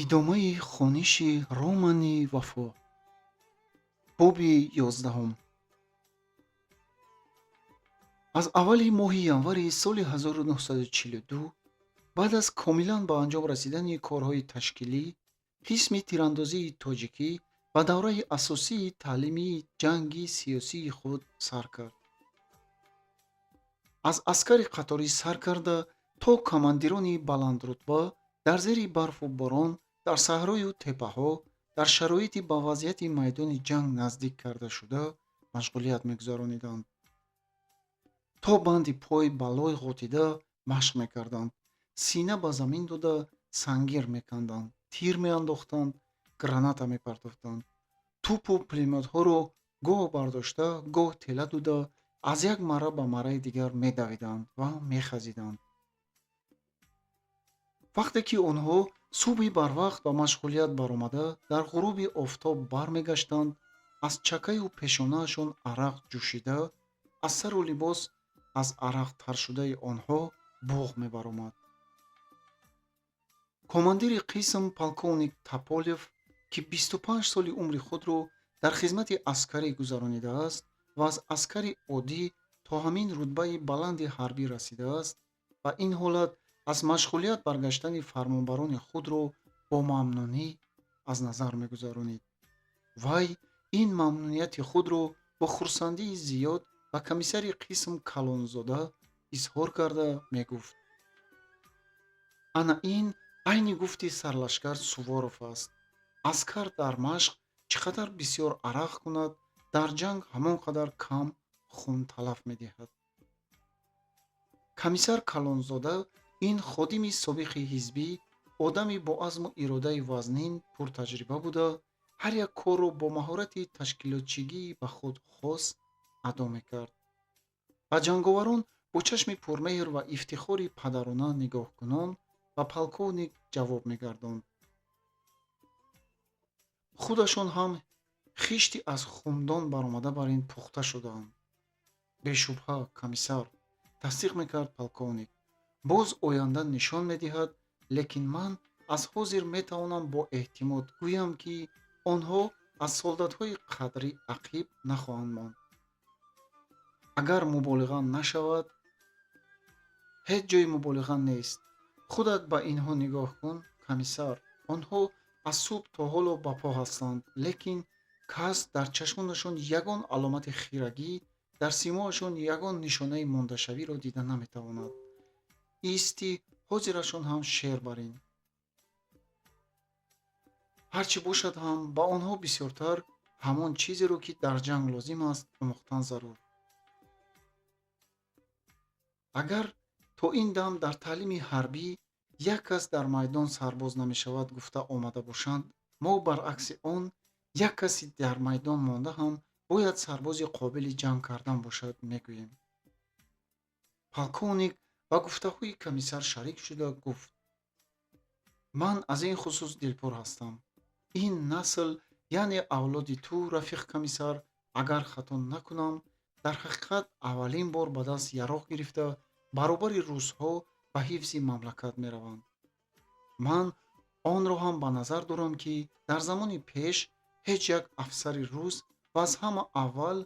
Идомаи хониши романи Вафо. Боби 11-ум. Аз аввали моҳи январи соли 1942, баъд аз комилан ба анҷом расидани корҳои ташкилӣ, қисми тирандозии тоҷикӣ ба давраи асосии таълимии ҷанги сиёсии худ сар кард. Аз аскари қаторӣ сар карда то командирони баландрутба дар зери барфу борон, дар саҳрою теппаҳо, дар шароити ба вазъияти майдони ҷанг наздик кардашуда машғулият мегузарониданд. То банди пой ба лой ғотида машқ мекарданд, сина ба замин дода сангир меканданд, тир меандохтанд, граната мепартофтанд. Тӯпу пулемётҳоро гоҳ бардошта, гоҳ тела дода, аз як марра ба марраи дигар медавиданд ва мехазиданд. Вақте ки онҳо субҳи барвақт ба машғулият баромада, дар ғуруби офтоб бармегаштанд, аз чакаю пешонаашон арақ ҷӯшида, аз сару либос аз арақ таршудаи онҳо буғ мебаромад. Командири қисм полковник Тополев, ки 25 соли умри худро дар хизмати аскарӣ гузаронидааст ва аз аскари оддӣ то ҳамин рутбаи баланди ҳарбӣ расидааст, ба ин ҳолат аз машғулият баргаштани фармонбарони худро бо мамнунӣ аз назар мегузаронид. Вай ин мамнунияти худро бо хурсандии зиёд ба комиссари қисм Калонзода изҳор карда мегуфт: «Ана ин айни гуфти сарлашкар Суворов аст. Аскар дар машқ чӣ қадар бисёр арақ кунад, дар ҷанг ҳамон қадар кам хун талаф медиҳад». Комиссар Калонзода, ин ходими собиқи ҳизбӣ, одами бо азму иродаи вазнин, пуртаҷриба буда, ҳар як корро бо маҳорати ташкилотчигии ба худ хос адо мекард. Ба ҷанговарон бо чашми пурмеҳр ва ифтихори падарона нигоҳкунон ба полковник ҷавоб мегардонд: «Худашон ҳам хишти аз хумдон баромада бар ин пухта шудаанд». «Бешубҳа, комиссар», тасдиқ мекард полковник. «Боз оянда нишон медиҳад, лекин ман аз ҳозир метавонам бо эътимод гӯям, ки онҳо аз солдатҳои қадрӣ ақиб нахоҳанд монд. Агар муболиға нашавад». «Ҳеҷ ҷои муболиға нест. Худат ба инҳо нигоҳ кун, комиссар. Онҳо аз субҳ то ҳоло ба по ҳастанд, лекин кас дар чашмонашон ягон аломати хирагӣ, дар симоашон ягон нишонаи мондашавиро дида наметавонад. Исти ҳозирашон ҳам шер бар ин. Ҳар чӣ бошад ҳам, ба онҳо бисёртар ҳамон чизеро, ки дар ҷанг лозим аст, омӯхтан зарур. Агар то ин дам дар таълими ҳарбӣ як кас дар майдон сарбоз намешавад гуфта омада бошанд, мо баръакси он, як каси дар майдон монда ҳам бояд сарбози қобили ҷанг кардан бошад, мегӯем». Полковник ба гуфтаҳои комиссар шарик шуда гуфт: «Ман аз ин хусус дилпур ҳастам. Ин насл, яъне авлоди ту, рафиқ комиссар, агар хато накунам, дар ҳақиқат аввалин бор ба даст яроқ гирифта, баробари русҳо ба ҳифзи мамлакат мераванд. Ман онро ҳам ба назар дорам, ки дар замони пеш ҳеҷ як афсари рус ва аз ҳама аввал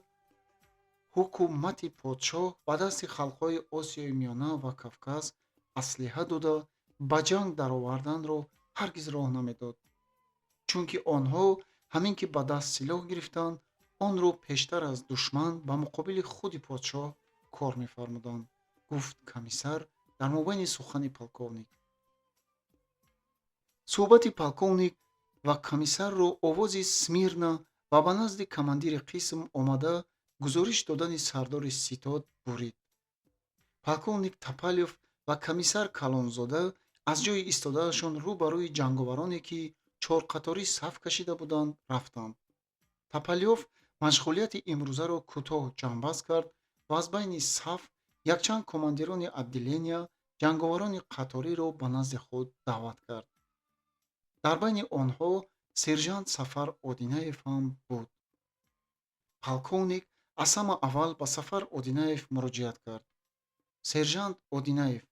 ҳукумати подшоҳ ба дасти халқҳои Осиёи Миёна ва Кавказ аслиҳа дода, ба ҷанг дароварданро ҳаргиз роҳ намедод, чунки онҳо ҳамин ки ба даст силоҳ гирифтанд, онро пештар аз душман ба муқобили худи подшоҳ кор мефармуданд», гуфт комиссар дар мобайни сухани полковник. Суҳбати полковник ва комиссарро овози «Смирно» ва ба назди командири қисм омада гузориш додани сардори ситод бурид. Полковник Топалев ва комиссар Калонзода аз ҷои истодаашон рӯ ба рӯи ҷанговароне, ки чорқаторӣ саф кашида буданд, рафтанд. Топалёв машғулияти имрӯзаро кӯтоҳ ҷамъбаст кард ва аз байни саф якчанд командирони отделения, ҷанговарони қаториро ба назди худ даъват кард. Дар байни онҳо сержант Сафар Одинаев ҳам буд. Полковник аз ҳама аввал ба Сафар Одинаев муроҷиат кард: «Сержант Одинаев,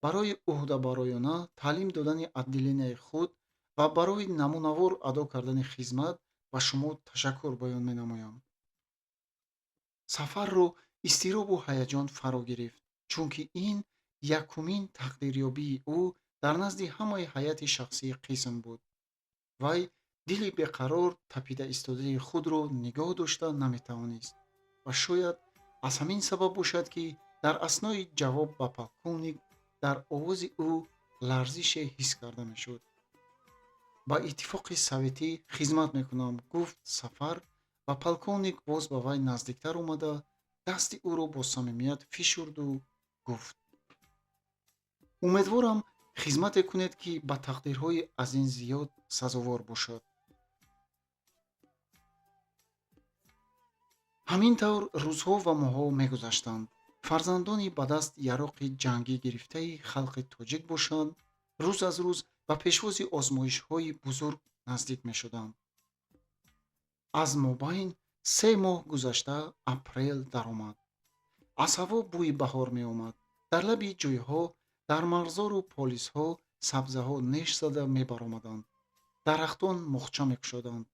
барои ӯҳдабароёна таълим додани отделенияи худ Ва барои намунавор адо кардани хизмат ба шумо ташаккур баён менамоям. Сафарро изтиробу ҳаяҷон фаро гирифт, чунки ин якумин тақдирёбии ӯ дар назди ҳамаи ҳайати шахсии қисм буд. Вай дили беқарор тапида истодаи худро нигоҳ дошта наметавонист ва шояд аз ҳамин сабаб бошад, ки дар аснои ҷавоб ба полковник дар овози ӯ ларзише ҳис карда мешуд. Ба Иттифоқи Советӣ хизмат мекунам, гуфт Сафар ва полковник боз ба вай наздиктар омада, дасти ӯро бо самимият фишурду гуфт: Умедворам, хизмате кунед, ки ба тақдирҳои аз ин зиёд сазовор бошад. Ҳамин тавр рӯзҳо ва моҳҳо мегузаштанд. Фарзандони ба даст яроқи ҷангӣ гирифтаи халқи тоҷик бошанд, рӯз аз рӯз ба пешвози озмоишҳои бузург наздик мешуданд. Аз мобайн 3 моҳ гузашта, апрел даромад. Аз ҳаво бӯи баҳор меомад. Дар лаби ҷӯйҳо, дар марғзору полизҳо сабзаҳо неш зада мебаромаданд, дарахтон мухча мекушоданд.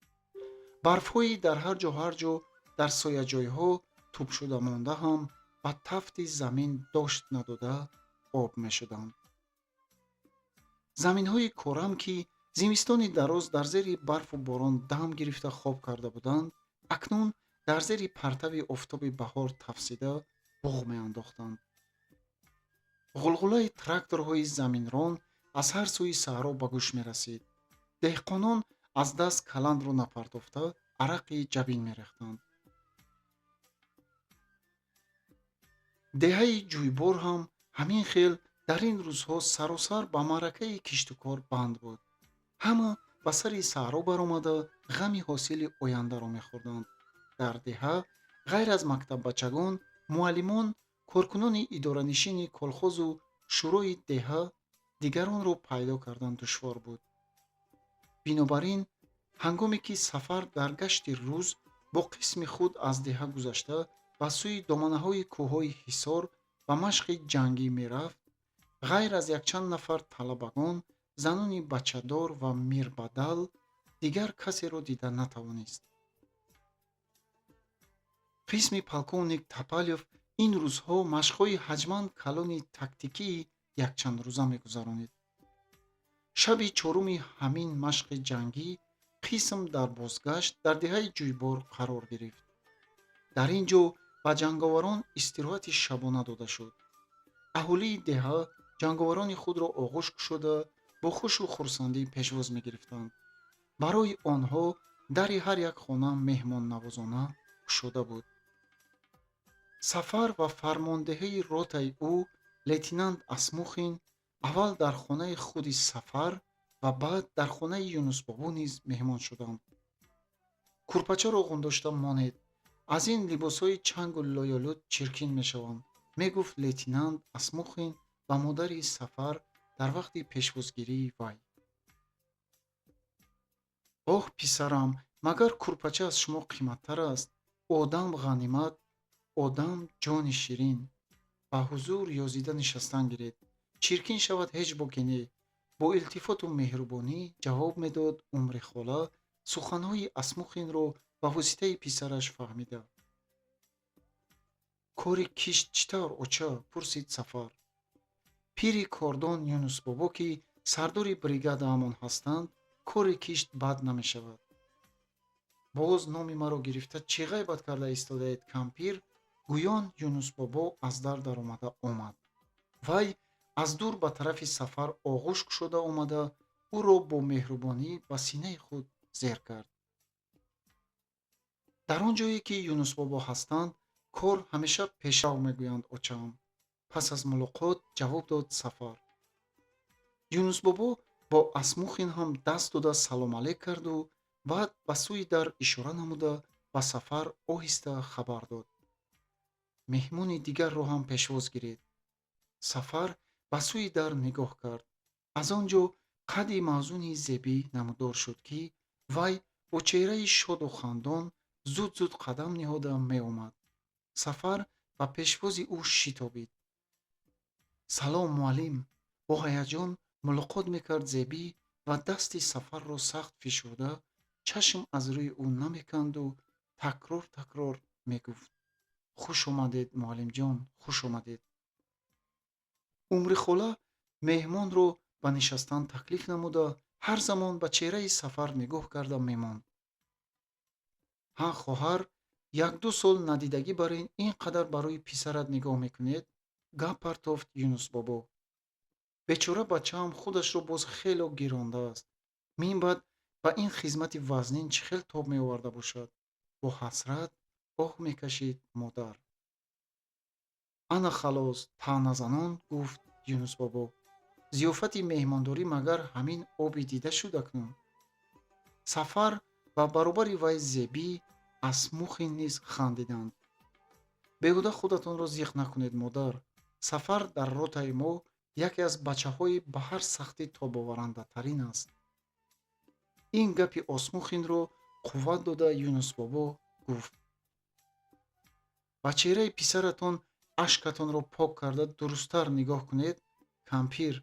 Барфҳои дар ҳар ҷо ҳар ҷо дар сояҷойҳо тӯбшуда монда ҳам ба тафти замин дошт надода об мешуданд. Заминҳои корам, ки зимистони дароз дар зери барфу борон дам гирифта хоб карда буданд, акнун дар зери партави офтоби баҳор тафсида буғ меандохтанд. Ғулғулаи тракторҳои заминрон аз ҳар сӯи саҳро ба гӯш мерасид. Деҳқонон аз даст каландро напартофта, арақи ҷабин мерехтанд. Деҳаи Ҷӯйбор ҳам ҳамин хел дар ин рӯзҳо саросар ба маъракаи киштукор банд буд. Ҳама ба сари саҳро баромада, ғами ҳосили ояндаро мехӯрданд. Дар деҳа ғайр аз мактаббачагон, муаллимон, коркунони идоранишини колхозу шӯрои деҳа дигаронро пайдо кардан душвор буд. Бинобар ин, ҳангоме ки Сафар дар гашти рӯз бо қисми худ аз деҳа гузашта, ба сӯи доманаҳои кӯҳҳои Ҳисор ба машқи ҷангӣ мерафт, ғайр аз якчанд нафар талабагон, занони бачадор ва мирбадал дигар касеро дида натавонист. Қисми полковник Тапалев ин рӯзҳо машқҳои ҳаҷман калони тактикии якчандрӯза мегузаронид. Шаби чоруми ҳамин машқи ҷангӣ қисм дар бозгашт дар деҳаи Ҷӯйбор қарор гирифт. Дар ин ҷо ба ҷанговарон истироҳати шабона дода шуд. Аҳолии деҳа ҷанговарони худро оғӯш кушода, бо хушу хурсандӣ пешвоз мегирифтанд. Барои онҳо дари ҳар як хона меҳмоннавозона кушода буд. Сафар ва фармондеҳии ротаи ӯ, лейтенант Асмухин, аввал дар хонаи худи Сафар ва баъд дар хонаи Юнусбобо низ меҳмон шуданд. Курпачаро ғундошта монед, аз ин либосҳои чангу лоялуд чиркин мешаванд, мегуфт лейтенант Асмухин ба модари Сафар дар вақти пешвозгирии вай. Оҳ, писарам, магар курпача аз шумо қиматтар аст? Одам ғанимат, одам ҷони ширин. Ба ҳузур ёзида нишастан гиред, чиркин шавад, ҳеҷ боке не, бо илтифоту меҳрубонӣ ҷавоб медод Умрихола суханҳои Асмухинро ба воситаи писараш фаҳмида. Кори кишт чӣ тавр, оча? Пурсид Сафар. Пири кордон Юнусбобо, ки сардори бригадаамон ҳастанд, кори кишт бад намешавад. Боз номи маро гирифта чӣ ғайбат карда истодаед, кампир? Гӯён Юнусбобо аз дар даромада омад. Вай аз дур ба тарафи Сафар оғӯш кушода омада, ӯро бо меҳрубонӣ ба синаи худ зер кард. Дар он ҷое ки Юнусбобо ҳастанд, кор ҳамеша пешрав мегӯянд, очаам, пас аз мулоқот ҷавоб дод Сафар. Юнусбобо бо Асмухин ҳам даст дода салом алейк карду баъд ба сӯи дар ишора намуда, ба Сафар оҳиста хабар дод: Меҳмони дигарро ҳам пешвоз гиред. Сафар ба сӯи дар нигоҳ кард. Аз он ҷо қадди мавзуни Зебӣ намудор шуд, ки вай бо чеҳраи шоду хандон зуд зуд қадам ниҳода меомад. Сафар ба пешвози ӯ шитобид. Салом, муаллим! Бо ҳаяҷон мулоқот мекард Зебӣ. ва дасти Сафарро сахт фишурда, чашм аз рӯи ӯ намеканду такрор такрор мегуфт: «Хуш омадед, муаллимҷон, хуш омадед». Умрихола меҳмонро ба нишастан таклиф намуда, ҳар замон ба чеҳраи Сафар нигоҳ карда мемонд. «Ҳа, хоҳар, як-ду сол надидагӣ бар ин қадар барои писарат нигоҳ мекунед?» гап партофт Юнусбобо. «Бечора бачаам худашро боз хело гирондааст. Минбаъд ба ин хизмати вазнин чӣ хел тоб меоварда бошад?» бо ҳасрат оҳ мекашид модар. «Ана халос», таъназанон гуфт Юнусбобо. «Зиёфати меҳмондорӣ магар ҳамин оби дида шуд акнун?» Сафар ва баробари вай Зебӣ, Асмухин низ хандиданд. «Беҳуда худатонро зиқ накунед, модар. Сафар дар ротаи мо яке аз бачаҳои ба ҳар сахтӣ тобоварандатарин аст». Ин гапи Осмухинро қувват дода, Юнусбобо гуфт: «Ба чеҳраи писаратон ашкатонро пок карда, дурусттар нигоҳ кунед, кампир.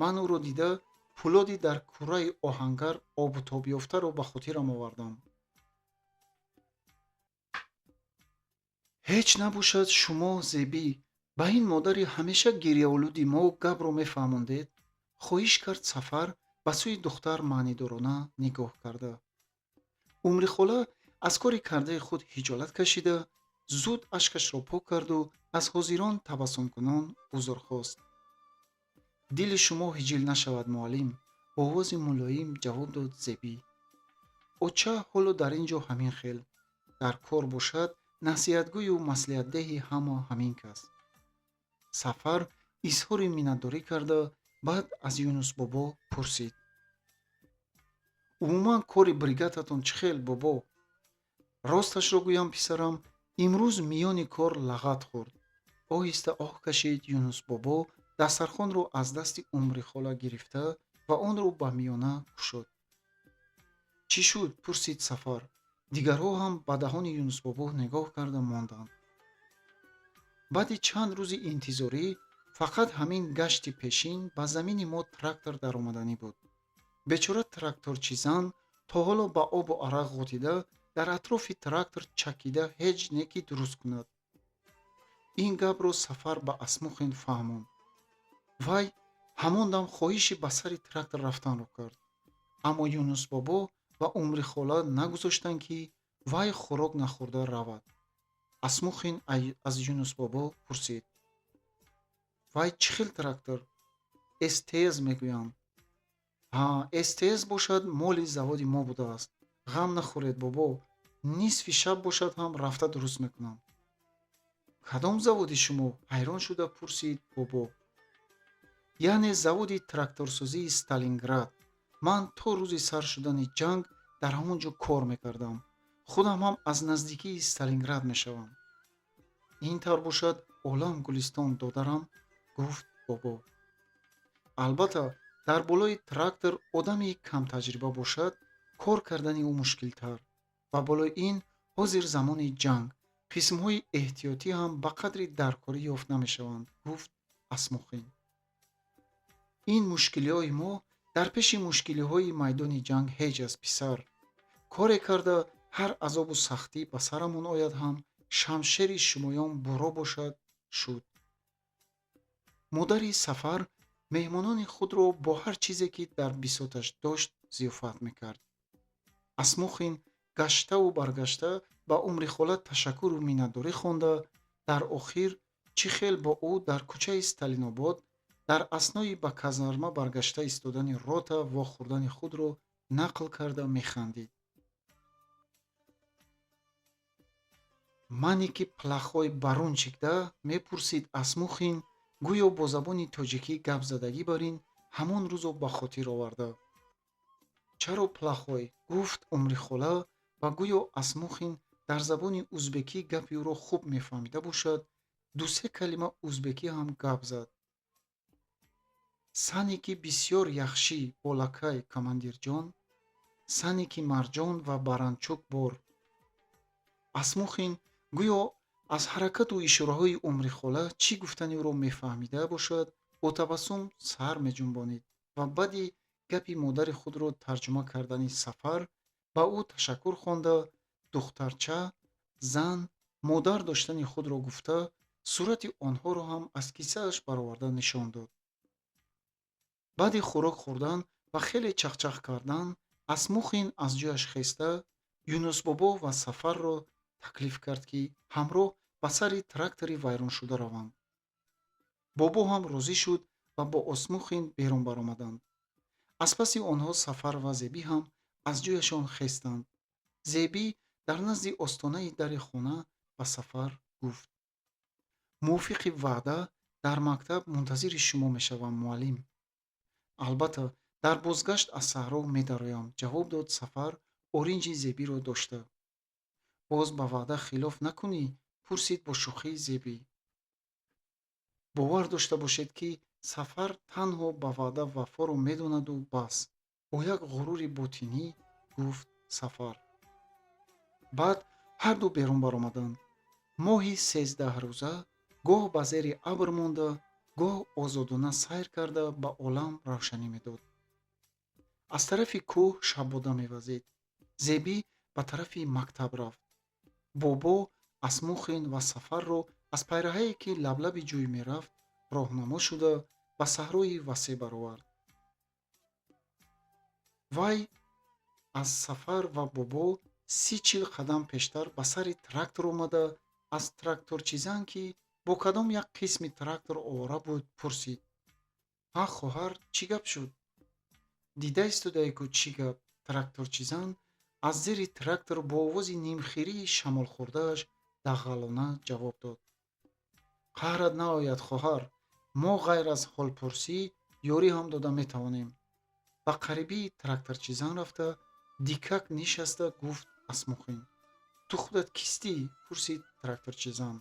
Ман ӯро дида, пӯлоди дар кӯраи оҳангар обу тоб ёфтаро ба хотирам овардам». «Ҳеҷ набошад, шумо, Зебӣ, ба ин модари ҳамеша гирьяолуди мо гапро мефаҳмондед?» хоҳиш кард Сафар ба сӯи духтар маънидорона нигоҳ карда. Умрихола аз кори кардаи худ ҳиҷолат кашида, зуд ашкашро пок карду аз ҳозирон табассумкунон узр хост. «Дили шумо ҳиҷил нашавад, муаллим», бо овози мулоим ҷавоб дод Зебӣ. «Оча ҳоло дар ин ҷо ҳамин хел. Дар кор бошад, насиҳатгӯю маслиҳатдеҳи ҳама ҳамин кас». Сафар изҳори миннатдорӣ карда, баъд аз Юнусбобо пурсид: «Умуман кори бригадатон чӣ хел, бобо?» «Росташро гӯям, писарам, имрӯз миёни кор лағат хӯрд», оҳиста оҳ кашид Юнусбобо, дастархонро аз дасти Умрихола гирифта ва онро ба миёна кушод. «Чӣ шуд?» пурсид Сафар. Дигарҳо ҳам ба даҳони Юнусбобо нигоҳ карда монданд. Баъди чанд рӯзи интизорӣ фақат ҳамин гашти пешин ба замини мо трактор даромаданӣ буд. Бечора тракторчизан то ҳоло ба обу арақ ғотида, дар атрофи трактор чакида, ҳеҷ не ки дуруст кунад. Ин гапро Сафар ба Асмухин фаҳмонд. Вай ҳамон дам хоҳиши ба сари трактор рафтанро кард. Аммо Юнусбобо ва Умрихола нагузоштанд, ки вай хӯрок нахӯрда равад. Асмухин аз Юнусбобо пурсид: «Вай чӣ хел трактор?» «СТС мегӯянд». «Ҳа, СТС бошад, моли заводи мо будааст. Ғам нахӯред, бобо, нисфи шаб бошад ҳам рафта дуруст мекунам». «Кадом заводи шумо?» ҳайрон шуда пурсид бобо. «Яъне заводи тракторсозии Сталинград. Ман то рӯзи сар шудани ҷанг дар ҳамон ҷо кор мекардам. Худам ҳам аз наздикии Сталинград мешавам». «Ин тавр бошад, олам гулистон, додарам», гуфт бобо. «Албатта, дар болои трактор одами камтаҷриба бошад, кор кардани ӯ мушкилтар. Ва болои ин ҳозир замони ҷанг, қисмҳои эҳтиётӣ ҳам ба қадри даркорӣ ёфт намешаванд», гуфт Асмухин. «Ин мушкилиҳои мо дар пеши мушкилиҳои майдони ҷанг ҳеҷ аст, писар. Коре карда, ҳар азобу сахтӣ ба сарамон ояд ҳам, шамшери шумоён буро бошад, шуд». Модари Сафар меҳмонони худро бо ҳар чизе, ки дар бисоташ дошт, зиёфат мекард. Асмухин гаштаву баргашта ба Умрихола ташаккуру миннатдорӣ хонда, дар охир чӣ хел бо ӯ дар кӯчаи Сталинобод дар аснои ба казарма баргашта истодани рота вохӯрдани худро нақл карда механдид. «Мане ки плохой барончик да?» мепурсид Асмухин, гӯё бо забони тоҷикӣ гап задагӣ бар ин ҳамон рӯзо ба хотир оварда. «Чаро плохой?» гуфт Умрихола ва гӯё Асмухин дар забони узбекӣ гапи ӯро хуб мефаҳмида бошад, ду-се калима узбекӣ ҳам гап зад. «Сане ки бисёр яхшӣ, болакай, командирҷон, сане ки марҷон ва баранчук бор». Асмухин гӯё аз ҳаракату ишораҳои Умрихола чӣ гуфтани ӯро мефаҳмида бошад, бо табассум сар меҷунбонид ва баъди Гапи модари худро тарҷума кардани Сафар ба ӯ ташаккур хонда, духтарча, зан, модар доштани худро гуфта, сурати онҳоро ҳам аз кисааш бароварда нишон дод. Баъди хӯрок хӯрдан ва хеле чахчах кардан, Асмухин аз ҷояш хеста, Юнусбобо ва Сафарро таклиф кард, ки ҳамроҳ ба сари трактори вайроншуда раванд. Бобо ҳам розӣ шуд ва бо Осмухин берун баромаданд. Аз паси онҳо Сафар ва Зебӣ ҳам аз ҷояшон хестанд. Зебӣ дар назди остонаи дари хона ба Сафар гуфт: «Мувофиқи ваъда, дар мактаб мунтазири шумо мешавам, муаллим». «Албатта, дар бозгашт аз саҳро медароям», ҷавоб дод Сафар, оринҷи Зебиро дошта. «Боз ба ваъда хилоф накунӣ?» пурсид бо шӯхӣ Зебӣ. Бовар дошта бошед, ки Сафар танҳо ба ваъда вафоро медонаду бас, бо як ғурури ботинӣ гуфт Сафар. Баъд ҳарду берун баромаданд. Моҳи 13рӯза гоҳ ба зери абр монда, гоҳ озодона сайр карда, ба олам равшанӣ медод. Аз тарафи кӯҳ шаббода мевазид. Зебӣ ба тарафи мактаб рафт. Бобо Асмухин ва Сафарро аз пайраҳае, ки лаблаби ҷӯй мерафт, роҳнамо шуда, ба саҳрои васеъ баровард. Вай аз Сафар ва Бобо 30-40 қадам пештар ба сари трактор омада, аз тракторчизан, ки бо кадом як қисми трактор овора буд, пурсид: «Ҳа, хоҳар, чӣ гап шуд?» «Дида истодаӣ-ку, чӣ гап», тракторчизан аз зери трактор бо овози нимхирии шамолхӯрдааш дағалона ҷавоб дод. «Қаҳрат наояд, хоҳар, мо ғайр аз ҳолпурсӣ ёрӣ ҳам дода метавонем», ба қарибии тракторчизан рафта, дикак нишаста гуфт Асмухин. «Ту худат кистӣ?» пурсид тракторчизан.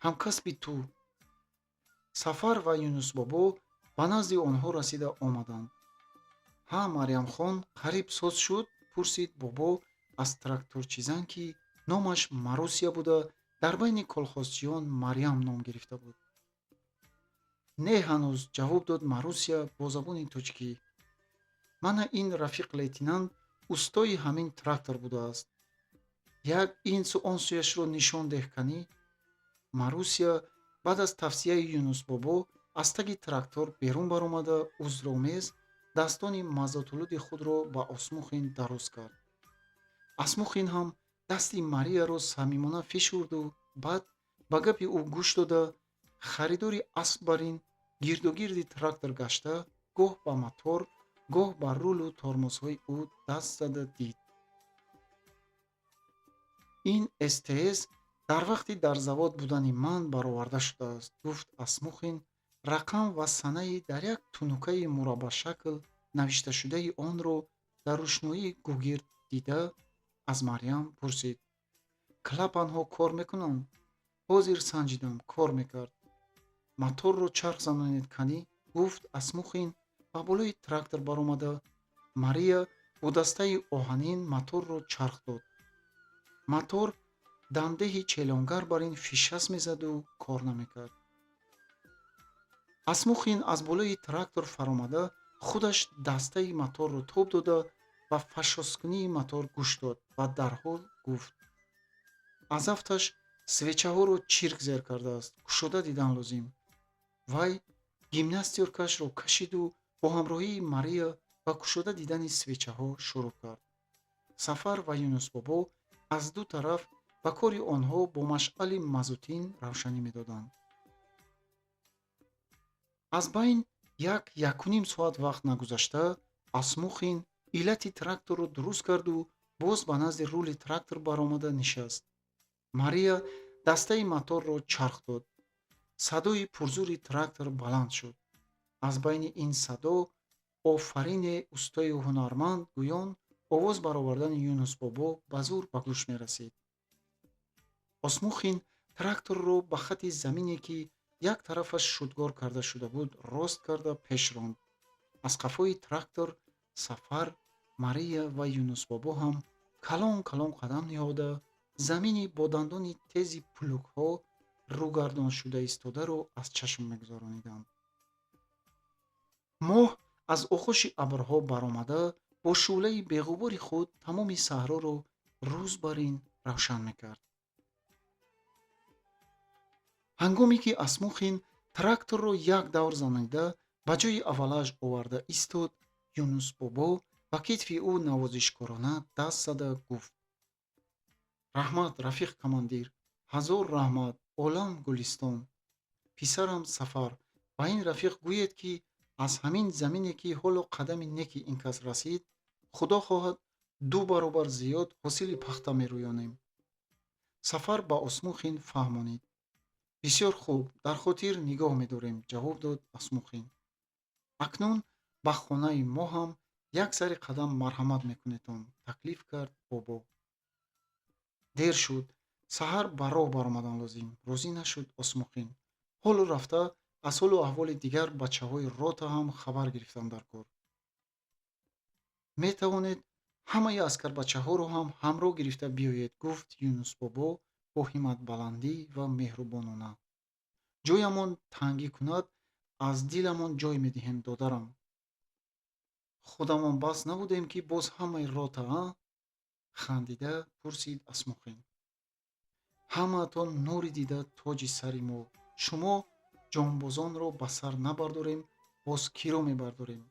«Ҳамкасби ту». Сафар ва Юнусбобо ба назди онҳо расида омаданд. «Ҳа, Марьямхон, қариб соз шуд?» пурсид Бобо аз тракторчизан, ки номаш Маруся буда, дар байни колхозчиён Марьям ном гирифта буд. «Не, ҳанӯз», ҷавоб дод Маруся бо забони тоҷикӣ. «Мана ин рафиқ лейтенант устои ҳамин трактор будааст. Як ин су он сӯяшро нишон деҳ, канӣ». Маруся баъд аз тавсияи Юнусбобо аз таги трактор берун баромада, узромез дастони мазотулуди худро ба Осмухин дароз кард. Асмухин ҳам дасти Марияро самимона фишурду баъд ба гапи ӯ гӯш дода, харидори асп бар ин гирдогирди трактор гашта, гоҳ ба мотор, гоҳ ба рулу тормозҳои ӯ даст зада дид. «Ин СТС дар вақти дар завод будани ман бароварда шудааст», гуфт Асмухин, рақам ва санаи дар як тунукаи мураббашакл навишташудаи онро дар рӯшноии гугирд дида, аз Марьям пурсид: «Клапанҳо кор мекунанд?» «Ҳозир санҷидам, кор мекард». «Моторро чарх занонед, канӣ», гуфт Асмухин ба болои трактор баромада. Мария бо дастаи оҳанин моторро чарх дод. Мотор дамдеҳи челонгар бар ин фишас мезаду кор намекард. Асмухин аз болои трактор фаромада, худаш дастаи моторро тоб дода, ба фашоскунии мотор гӯш дод ва дарҳол гуфт: «Аз афташ свечаҳоро чирк зер кардааст, кушода дидан лозим». Вай гимнастёркаашро кашиду бо ҳамроҳии Мария ба кушода дидани свечаҳо шурӯъ кард. Сафар ва Юнусбобо аз ду тараф ба кори онҳо бо машъали мазутин равшанӣ медоданд. Аз байн як якуним соат вақт нагузашта, Асмухин иллати тракторро дуруст карду боз ба назди рули трактор баромада нишаст. Мария дастаи моторро чарх дод. Садои пурзури трактор баланд шуд. Аз байни ин садо «Офарине, устою ҳунарманд» гӯён овоз баровардани Юнусбобо ба зӯр ба гӯш мерасид. Осмухин тракторро ба хати замине, ки як тарафаш шудгор карда шуда буд, рост карда пеш ронд. Аз қафои трактор Сафар, Мария ва Юнусбобо ҳам калон калон қадам ниҳода, замини бо дандони тези плугҳо рӯгардон шуда истодаро аз чашм мегузарониданд. Моҳ аз оғӯши абрҳо баромада, бо шӯълаи беғубори худ тамоми саҳроро рӯз бар ин равшан мекард. Ҳангоме ки Асмухин тракторро як давр занида ба ҷои аввалааш оварда истод, Юнусбобо ба китфи ӯ навозишкорона даст зада гуфт: «Раҳмат, рафиқ командир, ҳазор раҳмат, олам гулистон. Писарам Сафар, ба ин рафиқ гӯед, ки аз ҳамин замине, ки ҳоло қадами неки ин кас расид, Худо хоҳад, 2 баробар зиёд ҳосили пахта мерӯёнем». Сафар ба Осмухин фаҳмонид. «Бисёр хуб, дар хотир нигоҳ медорем», ҷавоб дод Асмухин. «Акнун ба хонаи мо ҳам як сари қадам марҳамат мекунедон», таклиф кард бобо. «Дер шуд, саҳар ба роҳ баромадан лозим», розӣ нашуд Осмухин. «Ҳоло рафта аз ҳолу аҳволи дигар бачаҳои рота ҳам хабар гирифтам дар кор. Метавонед ҳамаи аскарбачаҳоро ҳам ҳамроҳ гирифта биёед», гуфт Юнусбобо бо ҳимматбаландӣ ва меҳрубонона. «Ҷоямон тангӣ кунад, аз диламон ҷой медиҳем, додарам. Худамон бас набудем, ки боз ҳамаи рота, а?» хандида пурсид Асмухин. «Ҳамаатон нури дида, тоҷи сари мо. Шумо ҷонбозонро ба сар набардорем, боз киро мебардорем?»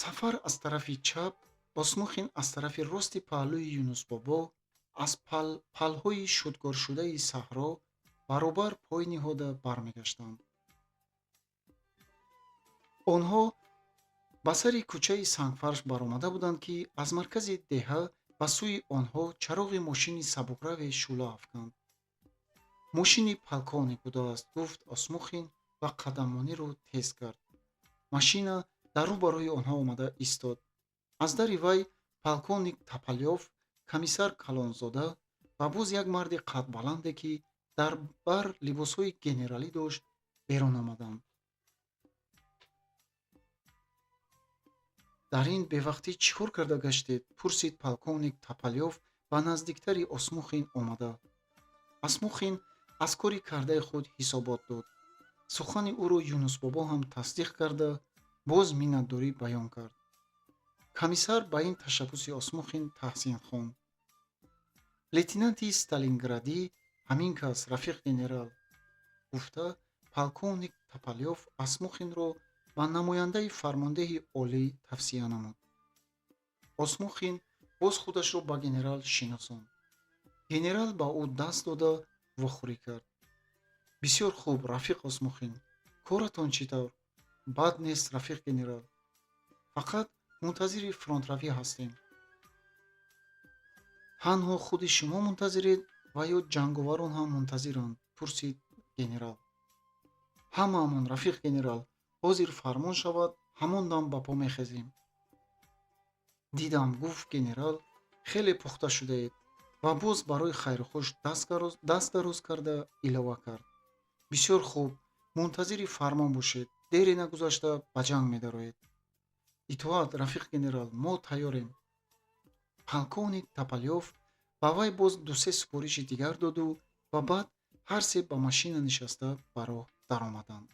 Сафар аз тарафи чап, Осмухин аз тарафи рости паҳлӯи Юнусбобо аз палҳои шудгоршудаи саҳро баробар пой ниҳода бармегаштанд. Онҳо ба сари кӯчаи сангфарш баромада буданд, ки аз маркази деҳа ба сӯи онҳо чароғи мошини сабукраве шӯъла афканд. «Мошини полковник будааст», гуфт Осмухин ва қадамониро тез кард. Машина дар рӯ барои онҳо омада истод. Аз дари вай полковник Тапалёв, комиссар Калонзода ва боз як марди қадбаланде, ки дар бар либосҳои генералӣ дошт, берун омаданд. «Дар ин бевақтӣ чӣ кор карда гаштед?» пурсид полковник Тапалёв ба наздиктари Осмухин омада. Асмухин аз кори кардаи худ ҳисобот дод. Сухани ӯро Юнусбобо ҳам тасдиқ карда, боз миннатдорӣ баён кард. Комиссар ба ин ташаббуси Осмухин таҳсин хонд. «Лейтенанти Сталинградӣ ҳамин кас, рафиқ генерал», гуфта полковник Тапалёв Асмухинро ба намояндаи фармондеҳи олӣ тавсия намуд. Осмухин боз худашро ба генерал шиносонд. Генерал ба ӯ даст дода вохӯрӣ кард. «Бисёр хуб, рафиқ Осмухин. Коратон чӣ тавр?» «Бад нест, рафиқ генерал. Фақат мунтазири фронтравӣ ҳастем». «Танҳо худи шумо мунтазиред ва ё ҷанговарон ҳам мунтазиранд?» пурсид генерал. «Ҳамаамон, рафиқ генерал. Ҳозир фармон шавад, ҳамон дам ба по мехезем». «Дидам», гуфт генерал, «хеле пухта шудаед», ва боз барои хайрухуш даст дароз карда илова кард: «Бисёр хуб, мунтазири фармон бошед, дере нагузашта ба ҷанг медароед». «Итоат, рафиқ генерал, мо тайёрем». Полковник Тапалёв ба вай боз ду-се супориши дигар доду ва баъд ҳар се ба машина нишаста ба роҳ даромаданд.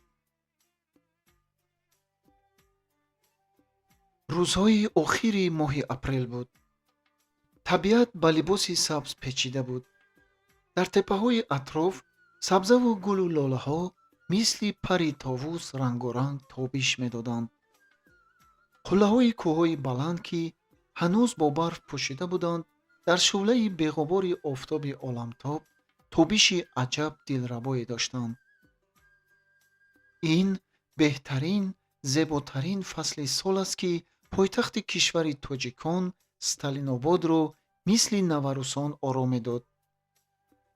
Рӯзҳои охири моҳи апрел буд. Табиат ба либоси сабз печида буд. Дар теппаҳои атроф сабзаву гулу лолаҳо мисли пари товус рангоранг тобиш медоданд. Қуллаҳои кӯҳҳои баланд, ки ҳанӯз бо барф пӯшида буданд, дар шӯълаи беғубори офтоби оламтоб тобиши аҷаб дилрабое доштанд. Ин беҳтарин, зеботарин фасли сол аст, ки пойтахти кишвари тоҷикон Сталинободро мисли наварусон оро медод.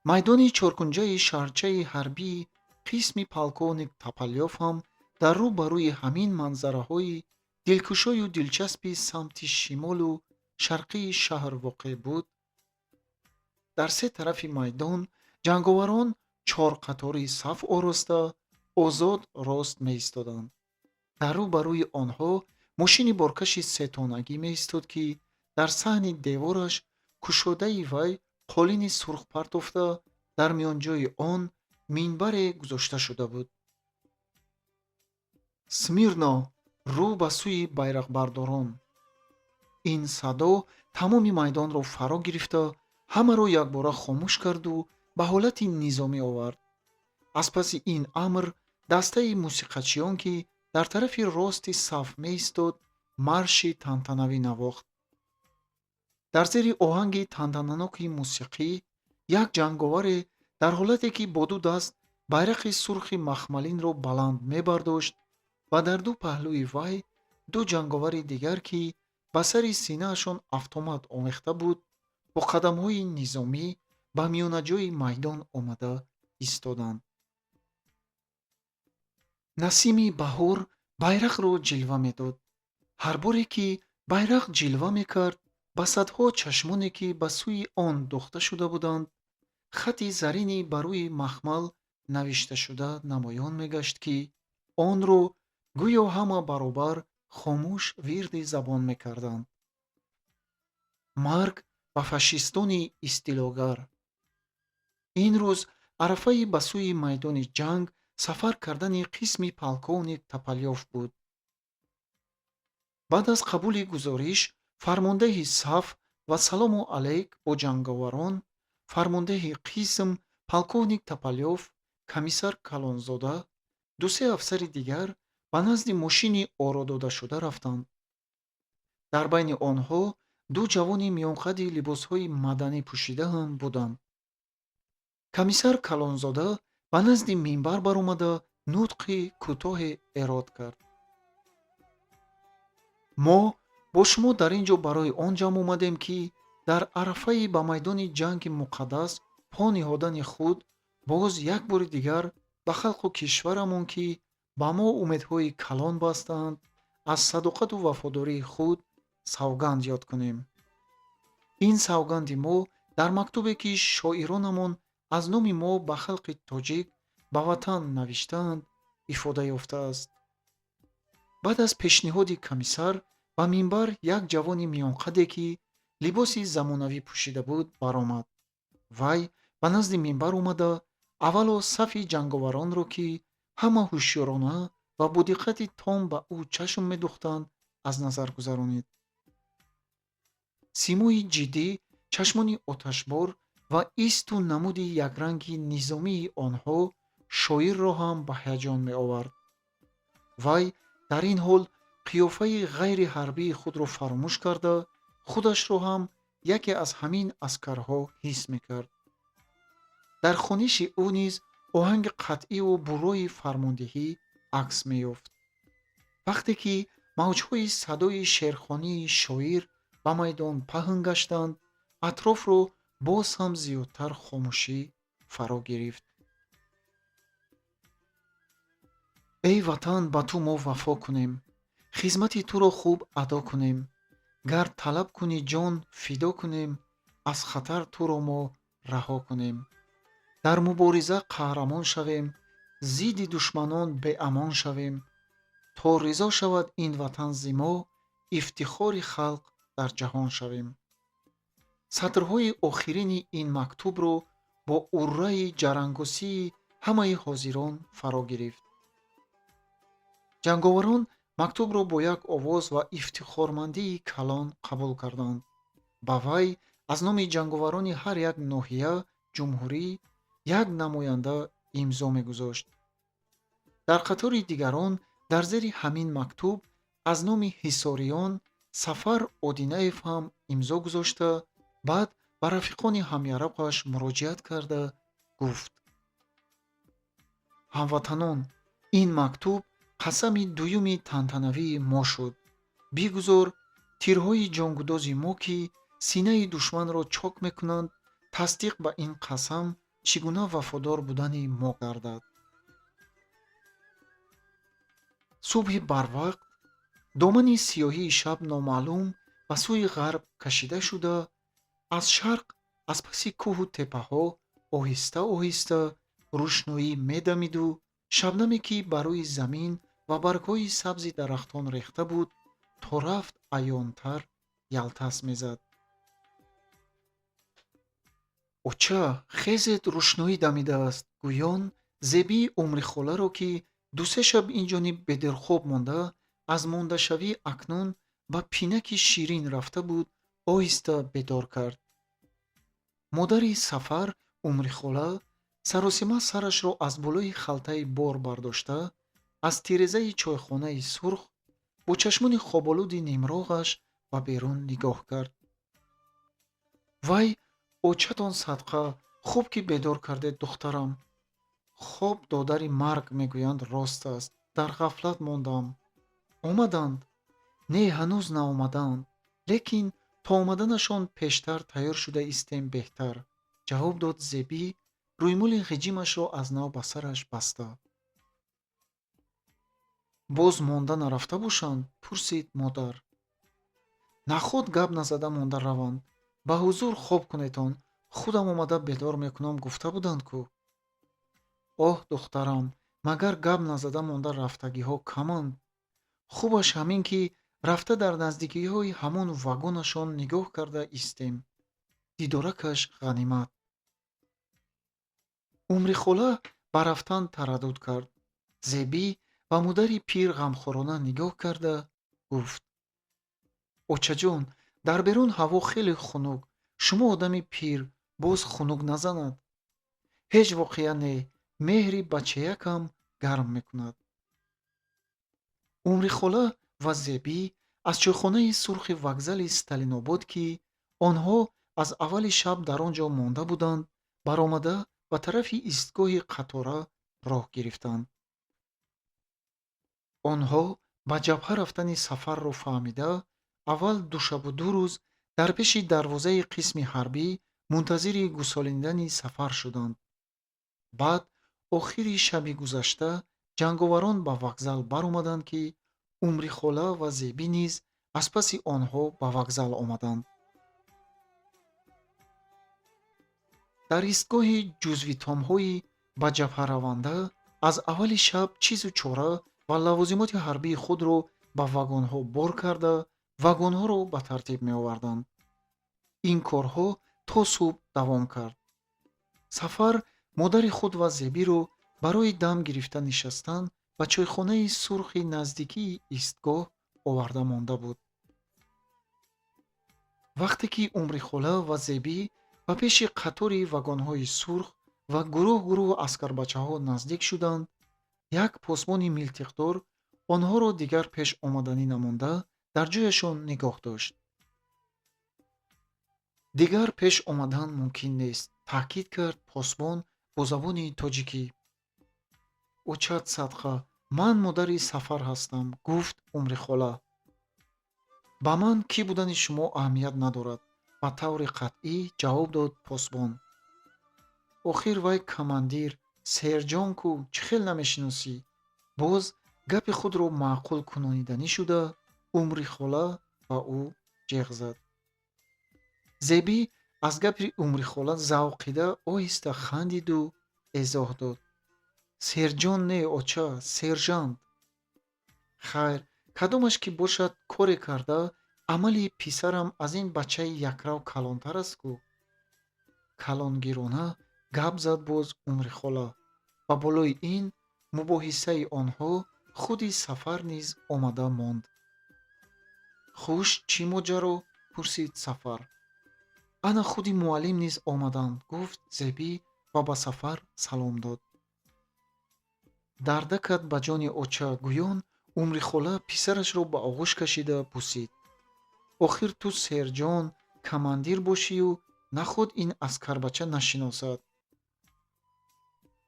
Майдони чоркунҷаи шаҳрчаи ҳарбии қисми полковник Тапалёв ҳам дар рӯ ба рӯи ҳамин манзараҳои дилкушою дилчаспи самти шимолу шарқии шаҳр воқеъ буд. Дар се тарафи майдон ҷанговарон чорқаторӣ саф ороста, озод рост меистоданд. Дар рӯ ба рӯи онҳо мошини боркаши сетонагӣ меистод, ки дар саҳни девораш кушодаи вай қолини сурх партофта, дар миёнҷои он минбаре гузошта шуда буд. Смирно! Рӯ ба сӯи байрақбардорон!» Ин садо тамоми майдонро фаро гирифта, ҳамаро якбора хомӯш карду ба ҳолати низомӣ овард. Аз паси ин амр дастаи мусиқачиён, ки дар тарафи рости саф меистод, марши тантанавӣ навохт. Дар зери оҳанги тантананоки мусиқӣ як ҷанговаре дар ҳолате, ки бо ду даст байрақи сурхи махмалинро баланд мебардошт ва дар ду паҳлӯи вай ду ҷанговари дигар, ки ба сари синаашон автомат омехта буд, бо қадамҳои низомӣ ба миёнаҷои майдон омада истоданд. Насими баҳор байрақро ҷилва медод. Ҳар боре ки байрақ ҷилва мекард, ба садҳо чашмоне, ки ба сӯи он духта шуда буданд, хати зарини ба рӯи махмал навишташуда намоён мегашт, ки онро гӯё ҳама баробар хомӯш вирди забон мекарданд: «Марг ба фашистони истилогар!» Ин рӯз арафаи ба сӯи майдони ҷанг сафар кардани қисми полковник Тополёв буд. Баъд аз қабули гузориш фармондеҳи саф ва салому алайк бо ҷанговарон, фармондеҳи қисм полковник Тополёв, комиссар Калонзода, ду-се афсари дигар ба назди мошини оро додашуда рафтанд. Дар байни онҳо ду ҷавони миёнқади либосҳои маданӣ пӯшида ҳам буданд. Комиссар Калонзода ба назди минбар баромада, нутқи кӯтоҳе эрод кард: «Мо бо шумо дар ин ҷо барои он ҷамъ омадем, ки дар арафаи ба майдони ҷанги муқаддас по ниҳодани худ боз як бори дигар ба халқу кишварамон, ки ба мо умедҳои калон бастаанд, аз садоқату вафодории худ савганд ёд кунем. Ин савганди мо дар мактубе, ки шоиронамон аз номи мо ба халқи тоҷик, ба ватан навиштаанд, ифода ёфтааст». Баъд аз пешниҳоди комиссар ба минбар як ҷавони миёнқаде, ки либоси замонавӣ пӯшида буд, баромад. Вай ба назди минбар омада, аввало сафи ҷанговаронро, ки ҳама ҳушёрона ва бо диққати том ба ӯ чашм медухтанд, аз назар гузаронид. Симои ҷиддӣ, чашмони оташбор ва исту намуди якранги низомии онҳо шоирро ҳам ба ҳаяҷон меовард. Вай дар ин ҳол қиёфаи ғайриҳарбии худро фаромӯш карда, худашро ҳам яке аз ҳамин аскарҳо ҳис мекард. Дар хониши ӯ низ оҳанги қатъиву буррои фармондиҳӣ акс меёфт. Вақте ки мавҷҳои садои шеърхонии шоир ба майдон паҳн гаштанд, атрофро боз ҳам зиёдтар хомӯшӣ фаро гирифт. «Эй Ватан, ба ту мо вафо кунем, хизмати туро хуб адо кунем, гар талаб кунӣ, ҷон фидо кунем, аз хатар туро мо раҳо кунем. Дар мубориза қаҳрамон шавем, зидди душманон беамон шавем, то ризо шавад ин Ватан зи мо, ифтихори халқ дар ҷаҳон шавем». Сатрҳои охирини ин мактубро бо урраи ҷарангосии ҳамаи ҳозирон фаро гирифт. Ҷанговарон мактубро бо як овоз ва ифтихормандии калон қабул карданд. Ба вай аз номи ҷанговарони ҳар як ноҳия, ҷумҳурӣ як намоянда имзо мегузошт. Дар қатори дигарон дар зери ҳамин мактуб аз номи ҳисориён Сафар Одинаев ҳам имзо гузошта, баъд ба рафиқони ҳамяроқаш муроҷиат карда гуфт: «Ҳамватанон, ин мактуб қасами дуюми тантанавии мо шуд. Бигузор тирҳои ҷонгудози мо, ки синаи душманро чок мекунанд, тасдиқ ба ин қасам чӣ гуна вафодор будани мо гардад». Субҳи барвақт домани сиёҳии шаб номаълум ба сӯи ғарб кашида шуда, аз шарқ, аз паси кӯҳу теппаҳо оҳиста оҳиста рӯшноӣ медамиду шабнаме, ки ба рӯи замин ва баргҳои сабзи дарахтон рехта буд, то рафт аёнтар ялтас мезад. «Оча, хезед, рӯшноӣ дамидааст», гӯён Зебии Умрихоларо, ки Ду-се шаб инҷониб бедорхоб монда, аз мондашавӣ акнун ба пинаки ширин рафта буд, оҳиста бедор кард. Модари Сафар, Умрихола, саросима сарашро аз болои халтаи бор бардошта, аз тирезаи чойхонаи сурх бо чашмони хоболуди нимроғаш ба берун нигоҳ кард. Вай, очатон садқа, хуб ки бедор кардед, духтарам. Хоб додари марг мегӯянд, рост аст, дар ғафлат мондам. Омаданд? Не, ҳанӯз наомадаанд, лекин то омаданашон пештар тайёр шуда истем беҳтар, ҷавоб дод Зебӣ, рӯймоли ғиҷимашро аз нав ба сараш баста. Боз монда нарафта бошанд? Пурсид модар. Наход гап назада монда раванд. Ба ҳузур хоб кунетон, худам омада бедор мекунам гуфта буданд ку. Оҳ, духтарам, магар гап назада монда рафтагиҳо каманд? Хубаш ҳамин ки рафта дар наздикиҳои ҳамон вагонашон нигоҳ карда истем. Дидоракаш ғанимат. Умрихола ба рафтан тараддуд кард. Зебӣ ба модари пир ғамхорона нигоҳ карда гуфт: Очаҷон, дар берун ҳаво хеле хунук, шумо одами пир, боз хунук назанад. Ҳеҷ воқеа не, меҳри бачаякам гарм мекунад. Умрихола ва Зебӣ аз чойхонаи сурхи вокзали Сталинобод, ки онҳо аз аввали шаб дар он ҷо монда буданд, баромада ба тарафи истгоҳи қатора роҳ гирифтанд. Онҳо ба ҷабҳа рафтани Сафарро фаҳмида, аввал душабу ду рӯз дар пеши дарвозаи қисми ҳарбӣ мунтазири гусолидани Сафар шуданд. Баъд охири шаби гузашта ҷанговарон ба вокзал баромаданд, ки Умрихола ва Зебӣ низ аз паси онҳо ба вокзал омаданд. Дар истгоҳи ҷузвитомҳои ба ҷабҳараванда аз аввали шаб чизу чора ва лавозимоти ҳарбии худро ба вагонҳо бор карда, вагонҳоро ба тартиб меоварданд. Ин корҳо то субҳ давом кард. Сафар модари худ ва Зебиро барои дам гирифта нишастан ба чойхонаи сурхи наздикии истгоҳ оварда монда буд. Вақте ки Умрихола ва Зебӣ ба пеши қатори вагонҳои сурх ва гурӯҳ-гурӯҳ аскарбачаҳо наздик шуданд, як посбони милтиқдор онҳоро дигар пеш омаданӣ намонда, дар ҷояшон нигоҳ дошт. Дигар пеш омадан мумкин нест, таъкид кард посбон бо забони тоҷикӣ. Очат садқа, ман модари Сафар ҳастам, гуфт Умрихола. Ба ман кӣ будани шумо аҳамият надорад, ба таври қатъӣ ҷавоб дод посбон. Охир вай командир Серҷон ку, чӣ хел намешиносӣ? Боз гапи худро маъқул кунониданӣ шуда, Умрихола ба ӯ ҷеғ зад. Зебӣ аз гапи Умрихола завқида оҳиста хандиду эзоҳ дод: Серҷон не, оча, сержант. Хайр, кадомаш ки бошад, коре карда, амали писарам аз ин бачаи якрав калонтар аст ку. Калонгирона гап зад боз Умрихола. Ба болои ин мубоҳисаи онҳо худи Сафар низ омада монд. Хуш, чӣ моҷаро? Пурсид Сафар. Ана худи муаллим низ омаданд, гуфт Зебӣ ва ба Сафар салом дод. Дардакат ба ҷони оча, гӯён Умрихола писарашро ба оғӯш кашида бусид. Охир ту серҷон командир бошию наход ин аскарбача нашиносад.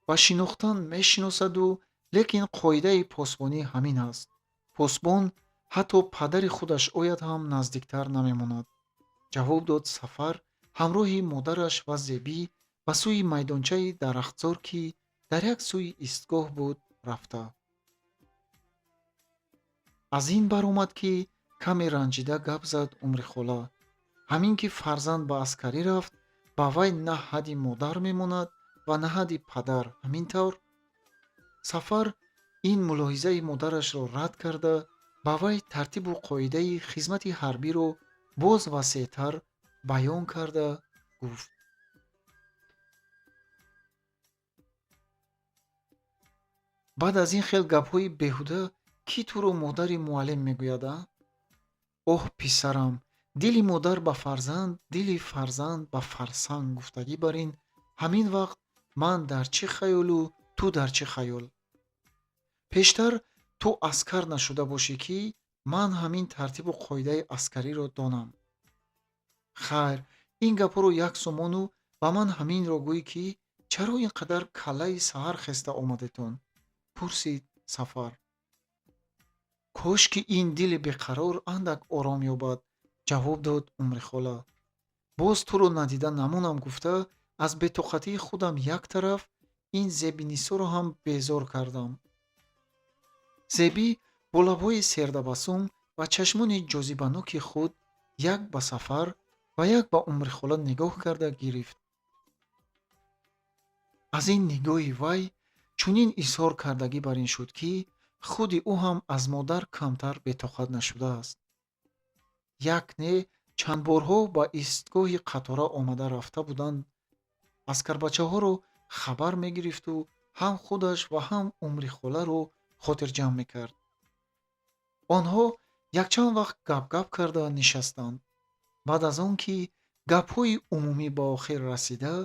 Ба шинохтан мешиносаду, лекин қоидаи посбонӣ ҳамин аст. Посбон ҳатто падари худаш ояд ҳам наздиктар намемонад, ҷавоб дод Сафар ҳамроҳи модараш ва Зебӣ ба сӯи майдончаи дарахтзор, ки дар як сӯи истгоҳ буд, рафта. Аз ин баромад, ки каме ранҷида гап зад Умрихола. Ҳамин ки фарзанд ба аскарӣ рафт, ба вай на ҳадди модар мемонад ва на ҳадди падар, ҳамин тавр? Сафар ин мулоҳизаи модарашро рад карда, ба вай тартибу қоидаи хизмати ҳарбиро боз васеътар баён карда гуфт. Баъд аз ин хел гапҳои беҳуда кӣ туро модари муаллим мегӯяд, а? Оҳ, писарам, дили модар ба фарзанд, дили фарзанд ба фарсанг гуфтагӣ бар ин ҳамин вақт ман дар чӣ хаёлу ту дар чӣ хаёл? Пештар ту аскар нашуда бошӣ, ки ман ҳамин тартибу қоидаи аскариро донам. Хайр, ин гапҳоро як сумону ба ман ҳаминро гӯй, ки чаро ин қадар каллаи саҳар хеста омадетон? Пурсид Сафар. Кош ки ин дили беқарор андак ором ёбад, ҷавоб дод Умрихола. Боз туро надида намонам гуфта, аз бетоқатии худам як тараф, ин Зебинисоро ҳам безор кардам. Зебӣ бо лабҳои сердабассум ва чашмони ҷозибаноки худ як ба Сафар ва як ба Умрихола нигоҳ карда гирифт. Аз ин нигоҳи вай чунин изҳор кардагӣ бар ин шуд, ки худи ӯ ҳам аз модар камтар бетоқат нашудааст. Як не, чанд борҳо ба истгоҳи қатора омада рафта буданд. Аскарбачаҳоро хабар мегирифту ҳам худаш ва ҳам Умрихоларо хотирҷамъ мекард. Онҳо якчанд вақт гап-гап карда нишастанд. Баъд аз он ки гапҳои умумӣ ба охир расида,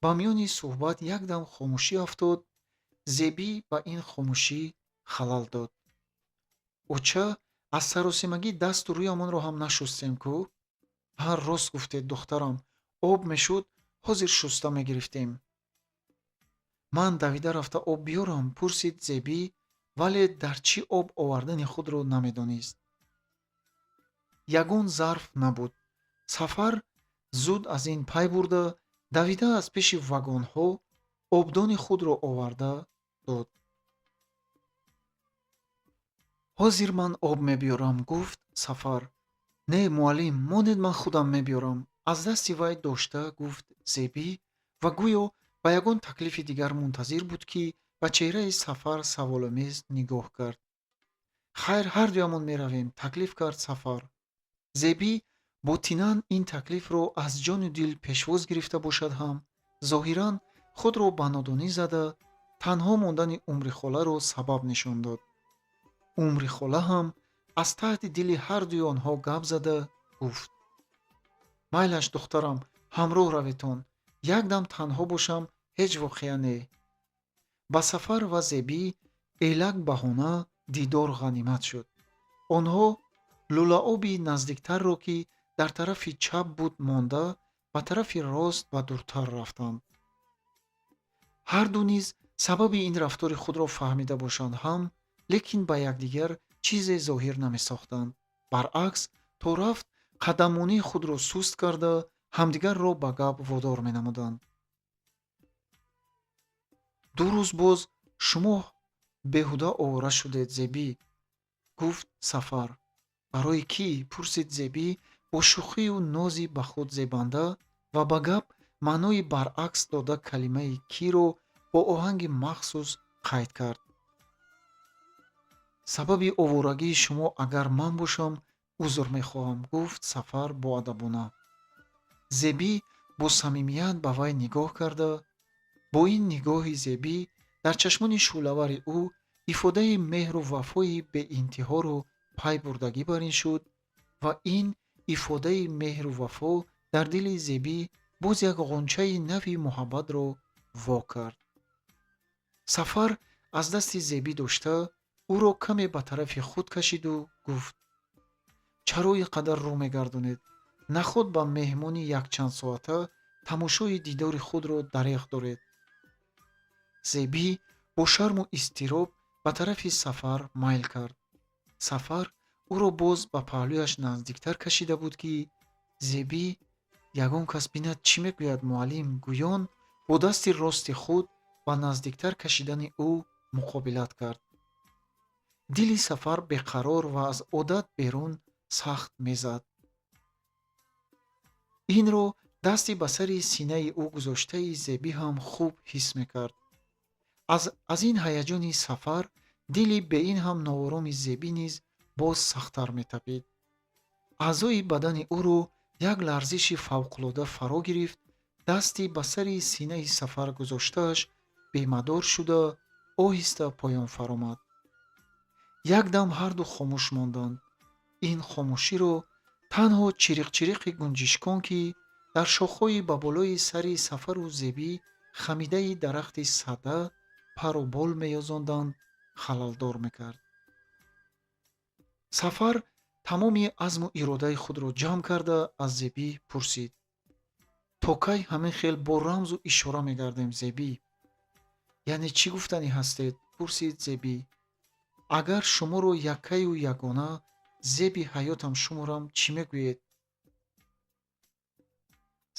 ба миёни суҳбат якдам хомӯшӣ афтод. Зебӣ ба ин хомӯшӣ халал дод. Оча, аз саросимагӣ дасту рӯямонро ҳам нашустем кӯ? Ҳа, рост гуфтед, духтарам, об мешуд, ҳозир шуста мегирифтем. Ман давида рафта об биёрам? Пурсид Зебӣ, вале дар чӣ об овардани худро намедонист. Ягон зарф набуд. Сафар зуд аз ин пай бурда, давида аз пеши вагонҳо обдони худро оварда дод. Ҳозир ман об мебиёрам, гуфт Сафар. Не, муаллим, монед, ман худам мебиёрам, аз дасти вай дошта гуфт Зебӣ ва гӯё ба ягон таклифи дигар мунтазир буд, ки ба чеҳраи Сафар саволомез нигоҳ кард. Хайр, ҳардуямон меравем, таклиф кард Сафар. Зебӣ ботинан ин таклифро аз ҷону дил пешвоз гирифта бошад ҳам, зоҳиран худро ба нодонӣ зада, танҳо мондани Умрихоларо сабаб нишон дод. Умрихола ҳам аз таҳти дили ҳардуи онҳо гап зада гуфт: майлаш, духтарам, ҳамроҳ раветон, якдам танҳо бошам, ҳеҷ воқеа не. Ба Сафар ва Зебӣ элак баҳона дидор ғанимат шуд. Онҳо лӯлаоби наздиктарро, ки дар тарафи чап буд, монда, ба тарафи рост ва дуртар рафтанд. Ҳарду низ сабаби ин рафтори худро фаҳмида бошанд ҳам, лекин ба якдигар чизе зоҳир намесохтанд. Баръакс, то рафт қадаммонии худро суст карда, ҳамдигарро ба гап водор менамуданд. 2 рӯз боз шумо беҳуда овора шудед, Зебӣ, гуфт Сафар. Барои кӣ? Пурсид Зебӣ бо шӯхию нози ба худ зебанда ва ба гап маънои баръакс дода калимаи киро бо оҳанги махсус қайд кард. Сабаби оворагии шумо агар ман бошам, узр мехоҳам, гуфт Сафар боадабона. Зебӣ бо самимият ба вай нигоҳ карда, бо ин нигоҳи Зебӣ дар чашмони шӯълавари ӯ ифодаи меҳру вафои беинтиҳоро пай бурдагӣ бар ин шуд ва ин ифодаи меҳру вафо дар дили Зебӣ боз як ғунчаи нави муҳаббатро во кард. Сафар аз дасти Зебӣ дошта, ӯро каме ба тарафи худ кашиду гуфт: чаро ин қадар рӯ мегардонед? Наход ба меҳмони якчанд соата тамошои дидори худро дареғ доред. Зебӣ бо шарму изтироб ба тарафи Сафар майл кард. Сафар ӯро боз ба паҳлӯяш наздиктар кашида буд, ки Зебӣ ягон кас бинад, чӣ мегӯяд муаллим гӯён бо дасти рости худ ба наздиктар кашидани ӯ муқобилат кард. Дили Сафар беқарор ва аз одат берун сахт мезад. Инро дасти ба сари синаи ӯ гузоштаи Зебӣ ҳам хуб ҳис мекард. Аз ин ҳаяҷони Сафар дили беин ҳам ноороми Зебӣ низ боз сахттар метапид. Аъзои бадани ӯро як ларзиши фавқулода фаро гирифт. Дасти ба сари синаи Сафар гузоштааш бемадор шуда, Оҳиста поён фаромад. Якдам ҳарду хомӯш монданд. Ин хомӯширо танҳо чириқчириқи гунҷишкон, ки дар шохҳои ба болои сари Сафару Зебӣ хамидаи дарахти сада пару бол меёзонданд, халалдор мекард. Сафар тамоми азму иродаи худро ҷамъ карда, аз Зебӣ пурсид: «То кай ҳамин хел бо рамзу ишора мегардем, Зебӣ?» «Яъне чӣ гуфтанӣ ҳастед?» — пурсид Зебӣ. «Агар шуморо яккаю ягона зеби ҳаётам шуморам, чӣ мегӯед?»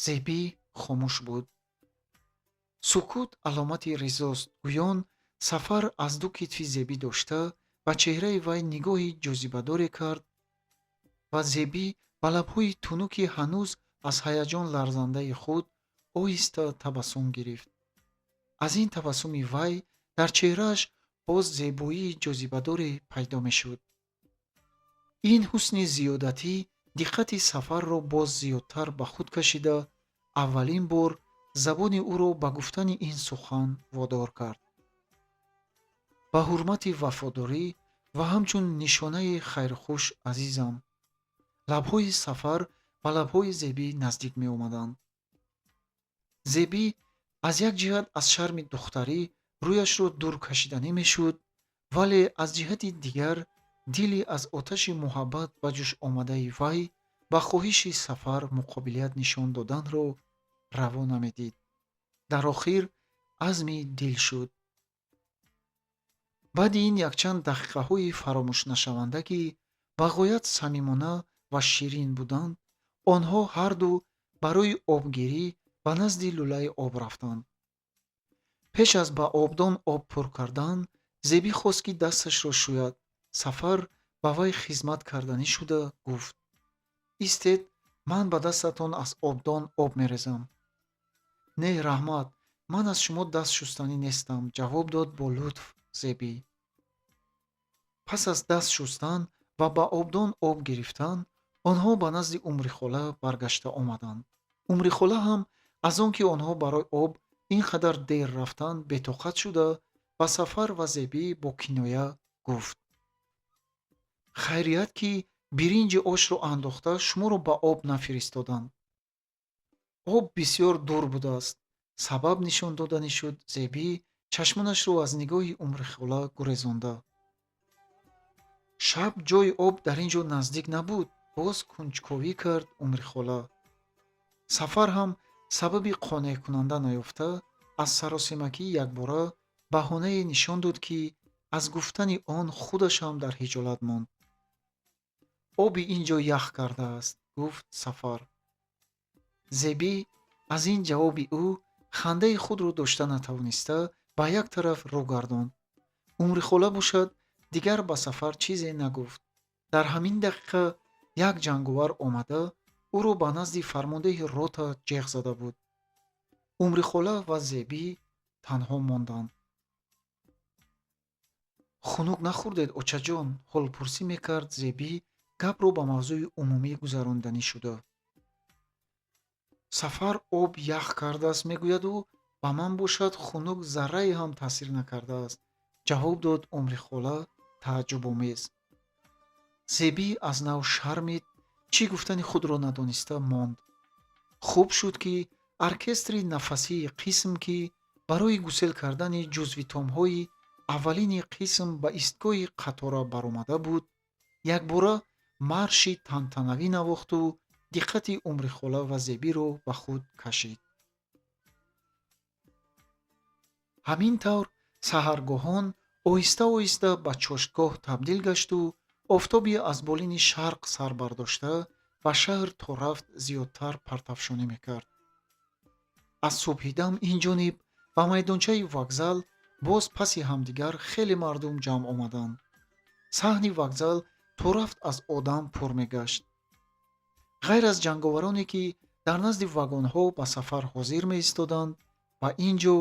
Зебӣ хомӯш буд. Сукут аломати ризост гӯён, Сафар аз ду китфи Зебӣ дошта, ба чеҳраи вай нигоҳи ҷозибадоре кард ва Зебӣ ба лабҳои тунуки ҳанӯз аз ҳаяҷон ларзандаи худ оҳиста табассум гирифт. Аз ин табассуми вай дар чеҳрааш боз зебоии ҷозибадоре пайдо мешуд. Ин ҳусни зиёдатӣ диққати Сафарро боз зиёдтар ба худ кашида, аввалин бор забони ӯро ба гуфтани ин сухан водор кард: «Ба ҳурмати вафодорӣ ва ҳамчун нишонаи хайрхуш, азизам». Лабҳои Сафар ба лабҳои Зебӣ наздик меомаданд. Зебӣ аз як ҷиҳат аз шарми духтарӣ рӯяшро дур кашиданӣ мешуд, вале аз ҷиҳати дигар дили аз оташи муҳаббат ба ҷӯш омадаи вай ба хоҳиши Сафар муқобилият нишон доданро раво намедид. Дар охир азми дил шуд. Баъди ин якчанд дақиқаҳои фаромӯшнашаванда, ки ба ғоят самимона ва ширин буданд, онҳо ҳарду барои обгирӣ ба назди лӯлаи об рафтанд. Пеш аз ба обдон об пур кардан, Зебӣ хост, ки дасташро шӯяд. Сафар ба вай хизмат карданӣ шуда гуфт: «Истед, ман ба дастатон аз обдон об мерезам». «Не, раҳмат, ман аз шумо даст шустанӣ нестам», — ҷавоб дод бо лутф Зебӣ. Пас аз даст шустан ва ба обдон об гирифтан, онҳо ба назди Умрихола баргашта омаданд. Умрихола ҳам аз он ки онҳо барои об ин қадар дер рафтанд, бетоқат шуда, ба Сафар ва Зебӣ бо киноя гуфт: «Хайрият, ки биринҷи ошро андохта, шуморо ба об нафиристоданд. Об бисёр дур будааст», — сабаб нишон доданӣ шуд Зебӣ, чашмонашро аз нигоҳи Умрихола гурезонда. «Шаб ҷойи об дар ин ҷо наздик набуд?» — боз кунҷковӣ кард Умрихола. Сафар ҳам сабаби қонеъкунанда наёфта, аз саросемагӣ якбора баҳонае нишон дод, ки аз гуфтани он худаш ҳам дар ҳиҷолат монд. «Оби ин ҷо ях кардааст», — гуфт Сафар. Зебӣ аз ин ҷавоби ӯ хандаи худро дошта натавониста, ба як тараф рӯ гардонд. Умрихола бошад, дигар ба Сафар чизе нагуфт. Дар ҳамин дақиқа як ҷанговар омада, ӯро ба назди фармондеҳи рота ҷеғ зада буд. Умрихола ва Зебӣ танҳо монданд. «Хунук нахӯрдед, очаҷон?» — ҳолпурсӣ мекард Зебӣ, гапро ба мавзӯи умумӣ гузаронданӣ шуда. «Сафар об ях кардааст мегӯяду ба ман бошад, хунук заррае ҳам таъсир накардааст», — ҷавоб дод Умрихола тааҷҷубомез. Зебӣ аз нав шармид, чӣ гуфтани худро надониста монд. Хуб шуд, ки оркестри нафасии қисм, ки барои гусел кардани ҷузвитомҳои аввалини қисм ба истгоҳи қатора баромада буд, якбора марши тантанавӣ навохту диққати Умрихола ва Зебиро ба худ кашид. Ҳамин тавр саҳаргоҳон оҳиста оҳиста ба чоштгоҳ табдил гашту офтоби аз болини шарқ сар бардошта, ба шаҳр то рафт зиёдтар партафшонӣ мекард. Аз субҳидам ин ҷониб ба майдончаи вокзал боз паси ҳамдигар хеле мардум ҷамъ омаданд. Саҳни вокзал то рафт аз одам пур мегашт. Ғайр аз ҷанговароне, ки дар назди вагонҳо ба сафар ҳозир меистоданд, ба ин ҷо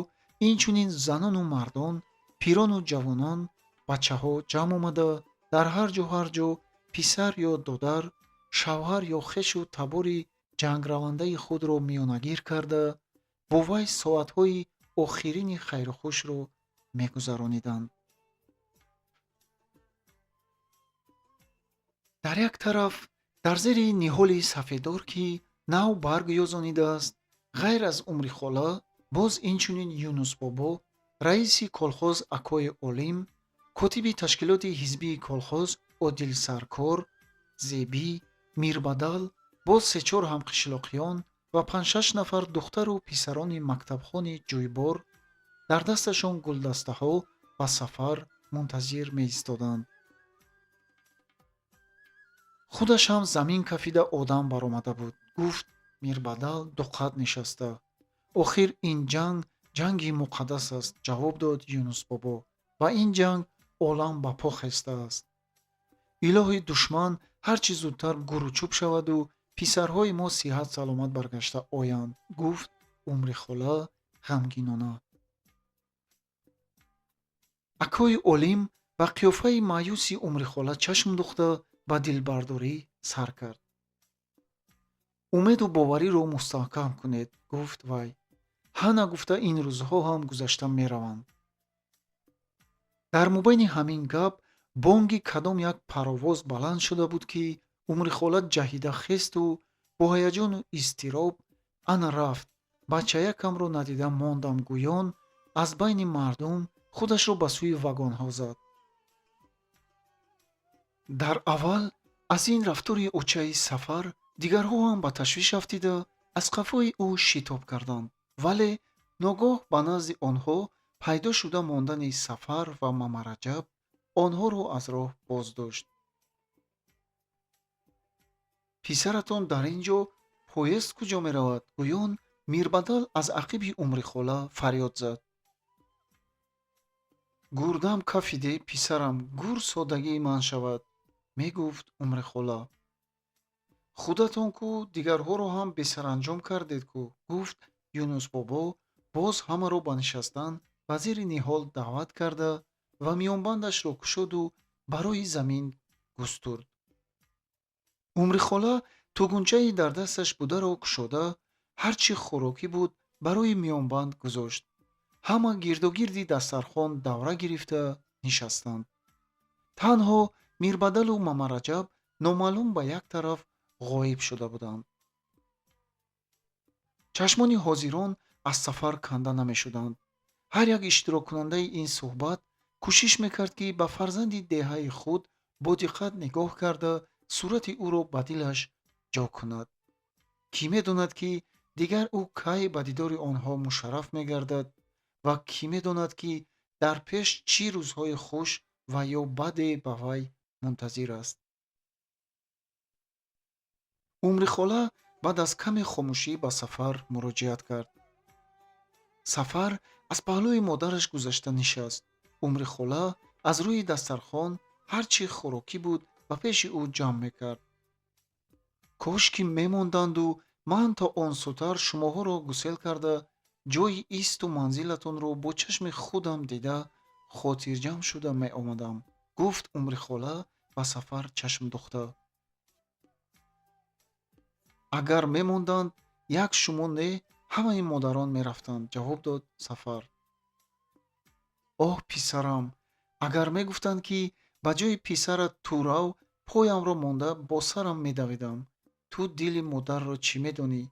инчунин занону мардон, пирону ҷавонон, бачаҳо ҷамъ омада, дар ҳар ҷо ҳар ҷо писар ё додар, шавҳар ё хешу табори ҷангравандаи худро миёнагир карда, бо вай соатҳои охирини хайрухушро мегузарониданд. Дар як тараф, дар зери ниҳоли сафедор, ки нав барг ёзонидааст, ғайр аз Умрихола боз инчунин Юнусбобо, раиси колхоз акои Олим, котиби ташкилоти ҳизбии колхоз Одил Саркор, Зебӣ, Мирбадал, боз се-чор ҳамқишлоқиён ва панҷ-шаш нафар духтару писарони мактабхони ҷӯйбор дар дасташон гулдастаҳо ба Сафар мунтазир меистоданд. Худаш ҳам замин кафида одам баромада буд, гуфт Мирбадал дуқат нишаста. Охир ин ҷанг ҷанги муқаддас аст, ҷавоб дод Юнусбобо. Ба ин ҷанг олам ба по хестааст. Илоҳи душман ҳар чӣ зудтар гуру чӯб шаваду писарҳои мо сиҳат саломат баргашта оянд, гуфт Умрихола ғамгинона. Акои Олим ба қиёфаи маъюси Умрихола чашм духта ба дилбардорӣ сар кард. Умеду бовариро мустаҳкам кунед, гуфт вай. Ҳа нагуфта ин рӯзҳо ҳам гузашта мераванд. Дар мобайни ҳамин гап бонги кадом як паровоз баланд шуда буд, ки Умрихола ҷаҳида хесту бо ҳаяҷону изтироб ана рафт, бачаякамро надида мондам гӯён аз байни мардум худашро ба сӯи вагонҳо зад. Дар аввал аз ин рафтори очаи Сафар дигарҳо ҳам ба ташвиш афтида аз қафои ӯ шитоб карданд, вале ногоҳ ба назди онҳо пайдо шуда мондани Сафар ва Мамараҷаб онҳоро аз роҳ боздошт. Писаратон дар ин ҷо поезд куҷо меравад? Гӯён Мирбадал аз ақиби Умрихола фарёд зад. Гурдам кафиде, писарам, гур содагии ман шавад, мегуфт Умрихола. Худатон ку дигарҳоро ҳам бесаранҷом кардед ку, гуфт Юнусбобо, боз ҳамаро ба нишастан ба зери ниҳол даъват карда ва миёнбандашро кушоду барои замин густурд. Умрихола тугунчаи дар дасташ бударо кушода ҳар чӣ хӯрокӣ буд барои миёнбанд гузошт. Ҳама гирдогирди дастархон давра гирифта нишастанд. Танҳо Мирбадалу Мамараҷаб номаълум ба як тараф ғоиб шуда буданд. Чашмони ҳозирон аз Сафар канда намешуданд. Ҳар як иштироккунандаи ин суҳбат кӯшиш мекард, ки ба фарзанди деҳаи худ бо диққат нигоҳ карда сурати ӯро ба дилаш ҷо кунад. Кӣ медонад, ки дигар ӯ кай ба дидори онҳо мушарраф мегардад ва кӣ медонад, ки дар пеш чӣ рӯзҳои хуш ва ё баде ба вай мунтазир аст. Умрихола баъд аз каме хомӯшӣ ба Сафар муроҷиат кард. Сафар аз паҳлӯи модараш гузашта нишаст. Умрихола аз рӯи дастархон ҳар чӣ хӯрокӣ буд ба пеши ӯ ҷамъ мекард. Кош ки мемонданду ман то он сӯтар шумоҳоро гусел карда ҷойи исту манзилатонро бо чашми худам дида хотирҷамъ шуда меомадам, гуфт Умрихола ба Сафар чашм духта. Агар мемонданд, як шумо не, ҳамаи модарон мерафтанд, ҷавоб дод Сафар. Оҳ, писарам, агар мегуфтанд, ки ба ҷои писарат ту рав, поямро монда бо сарам медавидам. Ту дили модарро чӣ медонӣ?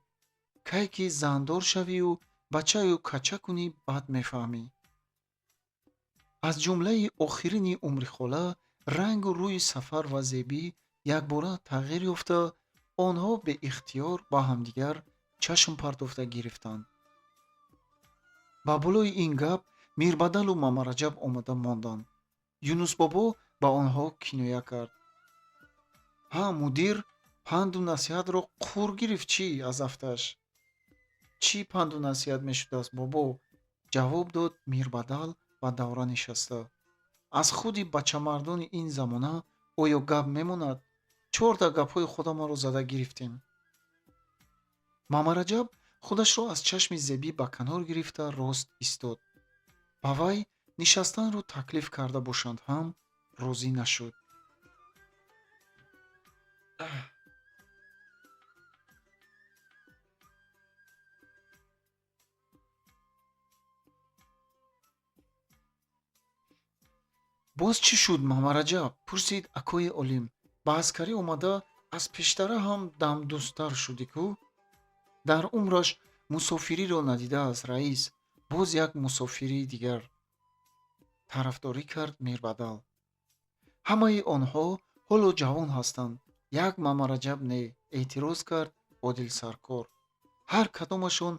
Кай ки зандор шавию бачаю кача кунӣ, бад мефаҳмӣ. Аз ҷумлаи охирини Умрихола рангу рӯи Сафар ва Зебӣ якбора тағйир ёфта, онҳо беихтиёр ба ҳамдигар чашм партофта гирифтанд. Ба болои ин гап Мирбадалу Мамараҷаб омада монданд. Юнусбобо ба онҳо киноя кард. Ҳа, мудир панду насиҳатро қур гирифт чӣ аз афташ? Чӣ панду насиҳат мешудааст, бобо? Ҷавоб дод Мирбадал ба давра нишаста. Аз худи бачамардони ин замона оё гап мемонад? Чорта гапҳои худамонро зада гирифтем. Мамараҷаб худашро аз чашми Зебӣ ба канор гирифта рост истод. Ба вай нишастанро таклиф карда бошанд ҳам розӣ нашуд. Боз чӣ шуд, Мамараҷаб? Пурсид акои Олим. Ба аскарӣ омада, аз пештара ҳам дамдӯсттар шудӣ кӯ? Дар умраш мусофириро надидааст, раис, боз як мусофирии дигар, тарафдорӣ кард Мирбадал. Ҳамаи онҳо ҳоло ҷавон ҳастанд, як Мамараҷаб не, эътироз кард Одилсаркор. Ҳар кадомашон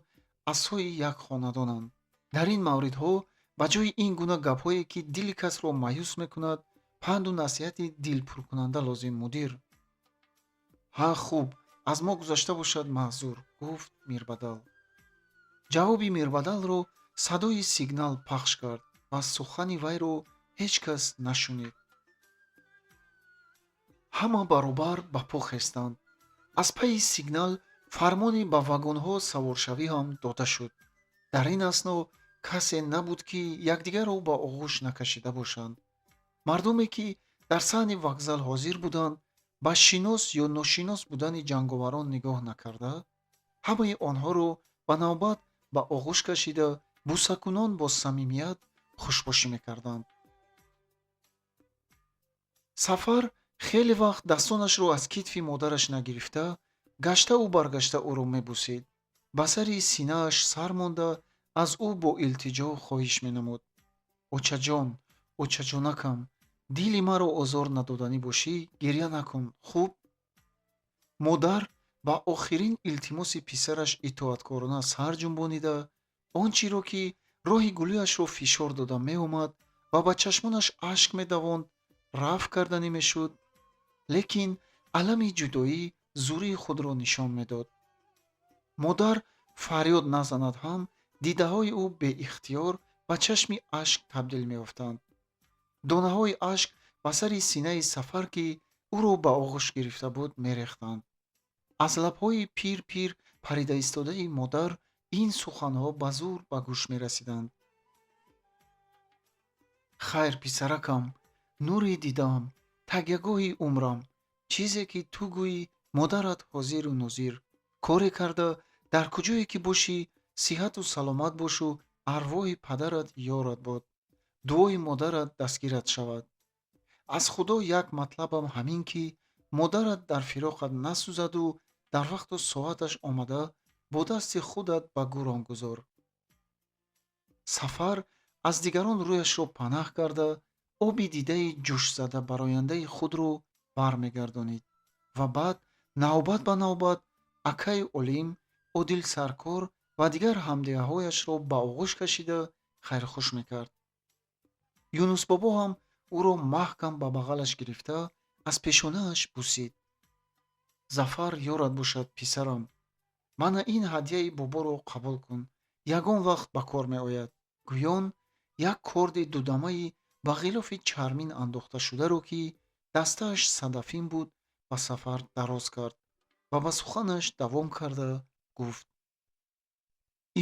аъзои як хонадонанд. Дар ин мавридҳо ба ҷои ин гуна гапҳое, ки дили касро маъюс мекунад, панду насиҳати дилпуркунанда лозим, мудир. Ҳа, хуб, аз мо гузашта бошад, маъзур, гуфт Мирбадал. Ҷавоби Мирбадалро садои сигнал пахш кард ва сухани вайро ҳеҷ кас нашунид. Ҳама баробар ба по хестанд. Аз пайи сигнал фармони ба вагонҳо саворшавӣ ҳам дода шуд. Дар ин асно касе набуд, ки якдигарро ба оғӯш накашида бошанд. Мардуме, ки дар саҳни вокзал ҳозир буданд, ба шинос ё ношинос будани ҷанговарон нигоҳ накарда, ҳамаи онҳоро ба навбат ба оғӯш кашида, бусакунон бо самимият хушбошӣ мекарданд. Сафар хеле вақт дастонашро аз китфи модараш нагирифта, гаштаву баргашта ӯро мебусид, ба сари синааш сар монда, аз ӯ бо илтиҷо хоҳиш менамуд: «Очаҷон, очаҷонакам, дили маро озор надоданӣ бошӣ, гирья накун, хуб?» Модар ба охирин илтимоси писараш итоаткорона сар ҷунбонида, он чиро, ки роҳи гулӯяшро фишор дода меомад ва ба чашмонаш ашк медавонд, рафъ карданӣ мешуд, лекин алами ҷудоӣ зӯрии худро нишон медод. Модар фарёд назанад ҳам, дидаҳои ӯ беихтиёр ба чашми ашк табдил меёфтанд. Донаҳои ашк ба сари синаи Сафар, ки ӯро ба оғӯш гирифта буд, мерехтанд. Аз лабҳои пир-пир парида истодаи модар ин суханҳо ба зӯр ба гӯш мерасиданд: «Хайр, писаракам, нури дидаам, такягоҳи умрам, чизе ки ту гӯӣ, модарат ҳозиру нозир. Коре карда, дар куҷое ки бошӣ, сиҳату саломат бошу, арвоҳи падарат ёрат бод, дуои модарат дастгират шавад. Аз Худо як матлабам ҳамин, ки модарат дар фироқат насӯзаду дар вақту соаташ омада, бо дасти худат ба гӯрон гузор». Сафар аз дигарон рӯяшро панаҳ карда, оби дидаи ҷӯшзада барояндаи худро бармегардонид ва баъд навбат ба навбат акаи Олим, Одил саркор ва дигар ҳамдеҳаҳояшро ба оғӯш кашида, хайрхуш мекард. Юнусбобо ҳам ӯро маҳкам ба бағалаш гирифта, аз пешонааш бусид. «Зафар ёрат бошад, писарам. Мана ин ҳадияи боборо қабул кун, ягон вақт ба кор меояд», гӯён як корди дудамаи ба ғилофи чармин андохташударо, ки дастааш садафин буд, ба Сафар дароз кард ва ба суханаш давом карда гуфт: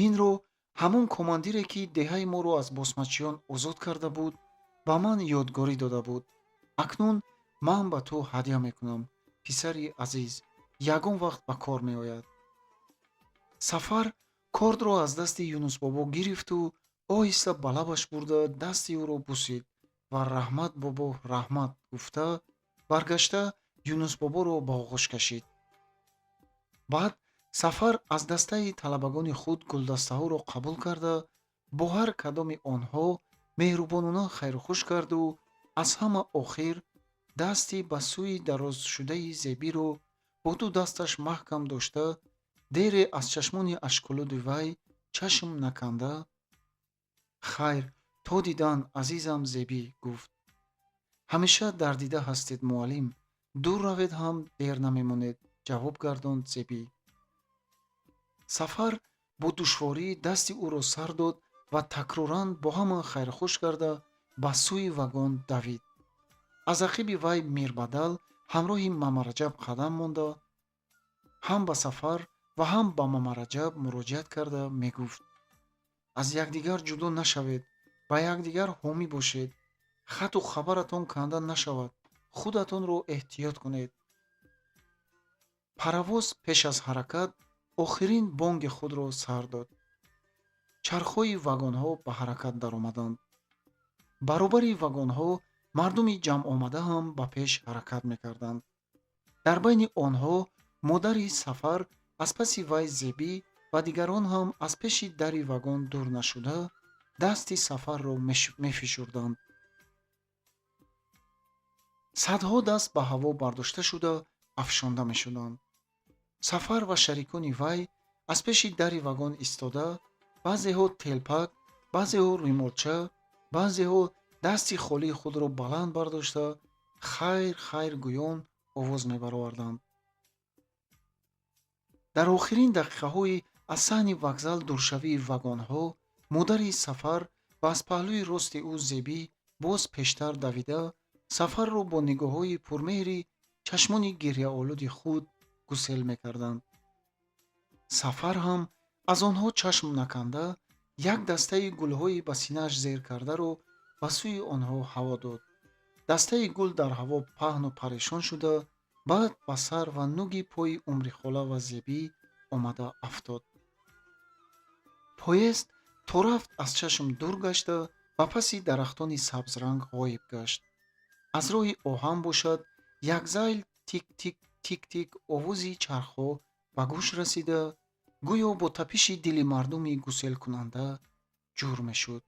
«Инро ҳамон командире, ки деҳаи моро аз босмачиён озод карда буд, ба ман ёдгорӣ дода буд. Акнун ман ба ту ҳадя мекунам, писари азиз, ягон вақт ба кор меояд». Сафар кордро аз дасти Юнусбобо гирифту оҳиста ба лабаш бурда, дасти ӯро бусид ва «Раҳмат, бобо, раҳмат», гуфта, баргашта Юнусбоборо ба оғӯш кашид. Баъд Сафар аз дастаи талабагони худ гулдастаҳоро қабул карда, бо ҳар кадоми онҳо меҳрубонона хайрухуш карду аз ҳама охир дасти ба сӯи дарозшудаи Зебиро бо ду дасташ маҳкам дошта, дере аз чашмони ашколуди вай чашм наканда: «Хайр, то дидан, азизам Зебӣ», гуфт. «Ҳамеша дар дида ҳастед, муаллим, дур равед ҳам дер намемонед», ҷавоб гардонд Зебӣ. Сафар бо душворӣ дасти ӯро сар дод ва такроран бо ҳама хайрхуш карда, ба сӯи вагон давид. Аз ақиби вай Мирбадал ҳамроҳи Мамараҷаб қадам монда, ҳам ба Сафар ва ҳам ба Мамараҷаб муроҷиат карда мегуфт: «Аз якдигар ҷудо нашавед, ба якдигар ҳомӣ бошед, хату хабаратон канда нашавад, худатонро эҳтиёт кунед». Паровоз пеш аз ҳаракат охирин бонги худро сар дод. Чархҳои вагонҳо ба ҳаракат даромаданд. Баробари вагонҳо Мардуми ҷамъомада ҳам ба пеш ҳаракат мекарданд. Дар байни онҳо модари Сафар, аз паси вай Зебӣ ва дигарон ҳам аз пеши дари вагон дур нашуда, дасти Сафарро мефишурданд. Садҳо даст ба ҳаво бардошта шуда, афшонда мешуданд. Сафар ва шарикони вай аз пеши дари вагон истода, баъзеҳо телпак, баъзеҳо рӯймолча, баъзеҳо дасти холии худро баланд бардошта, хайр, хайр гӯён овоз мебароварданд. Дар охирин дақиқаҳои аз саҳни вокзал дуршавии вагонҳо модари Сафар ва аз паҳлӯи рости ӯ Зебӣ боз пештар давида, Сафарро бо нигоҳҳои пурмеҳри чашмони гирьяолуди худ гусел мекарданд. Сафар ҳам аз онҳо чашм наканда, як дастаи гулҳои ба синааш зер кардаро ба сӯи онҳо ҳаво дод. Дастаи гул дар ҳаво паҳну парешон шуда, баъд ба сар ва нуги пои Умрихола ва Зебӣ омада афтод. Поезд то рафт аз чашм дур гашта, ба паси дарахтони сабзранг ғоиб гашт. Аз роҳи оҳан бошад, як зайл тик-тик, тик-тик овози чархҳо ба гӯш расида, гӯё бо тапиши дили мардуми гуселкунанда ҷур мешуд.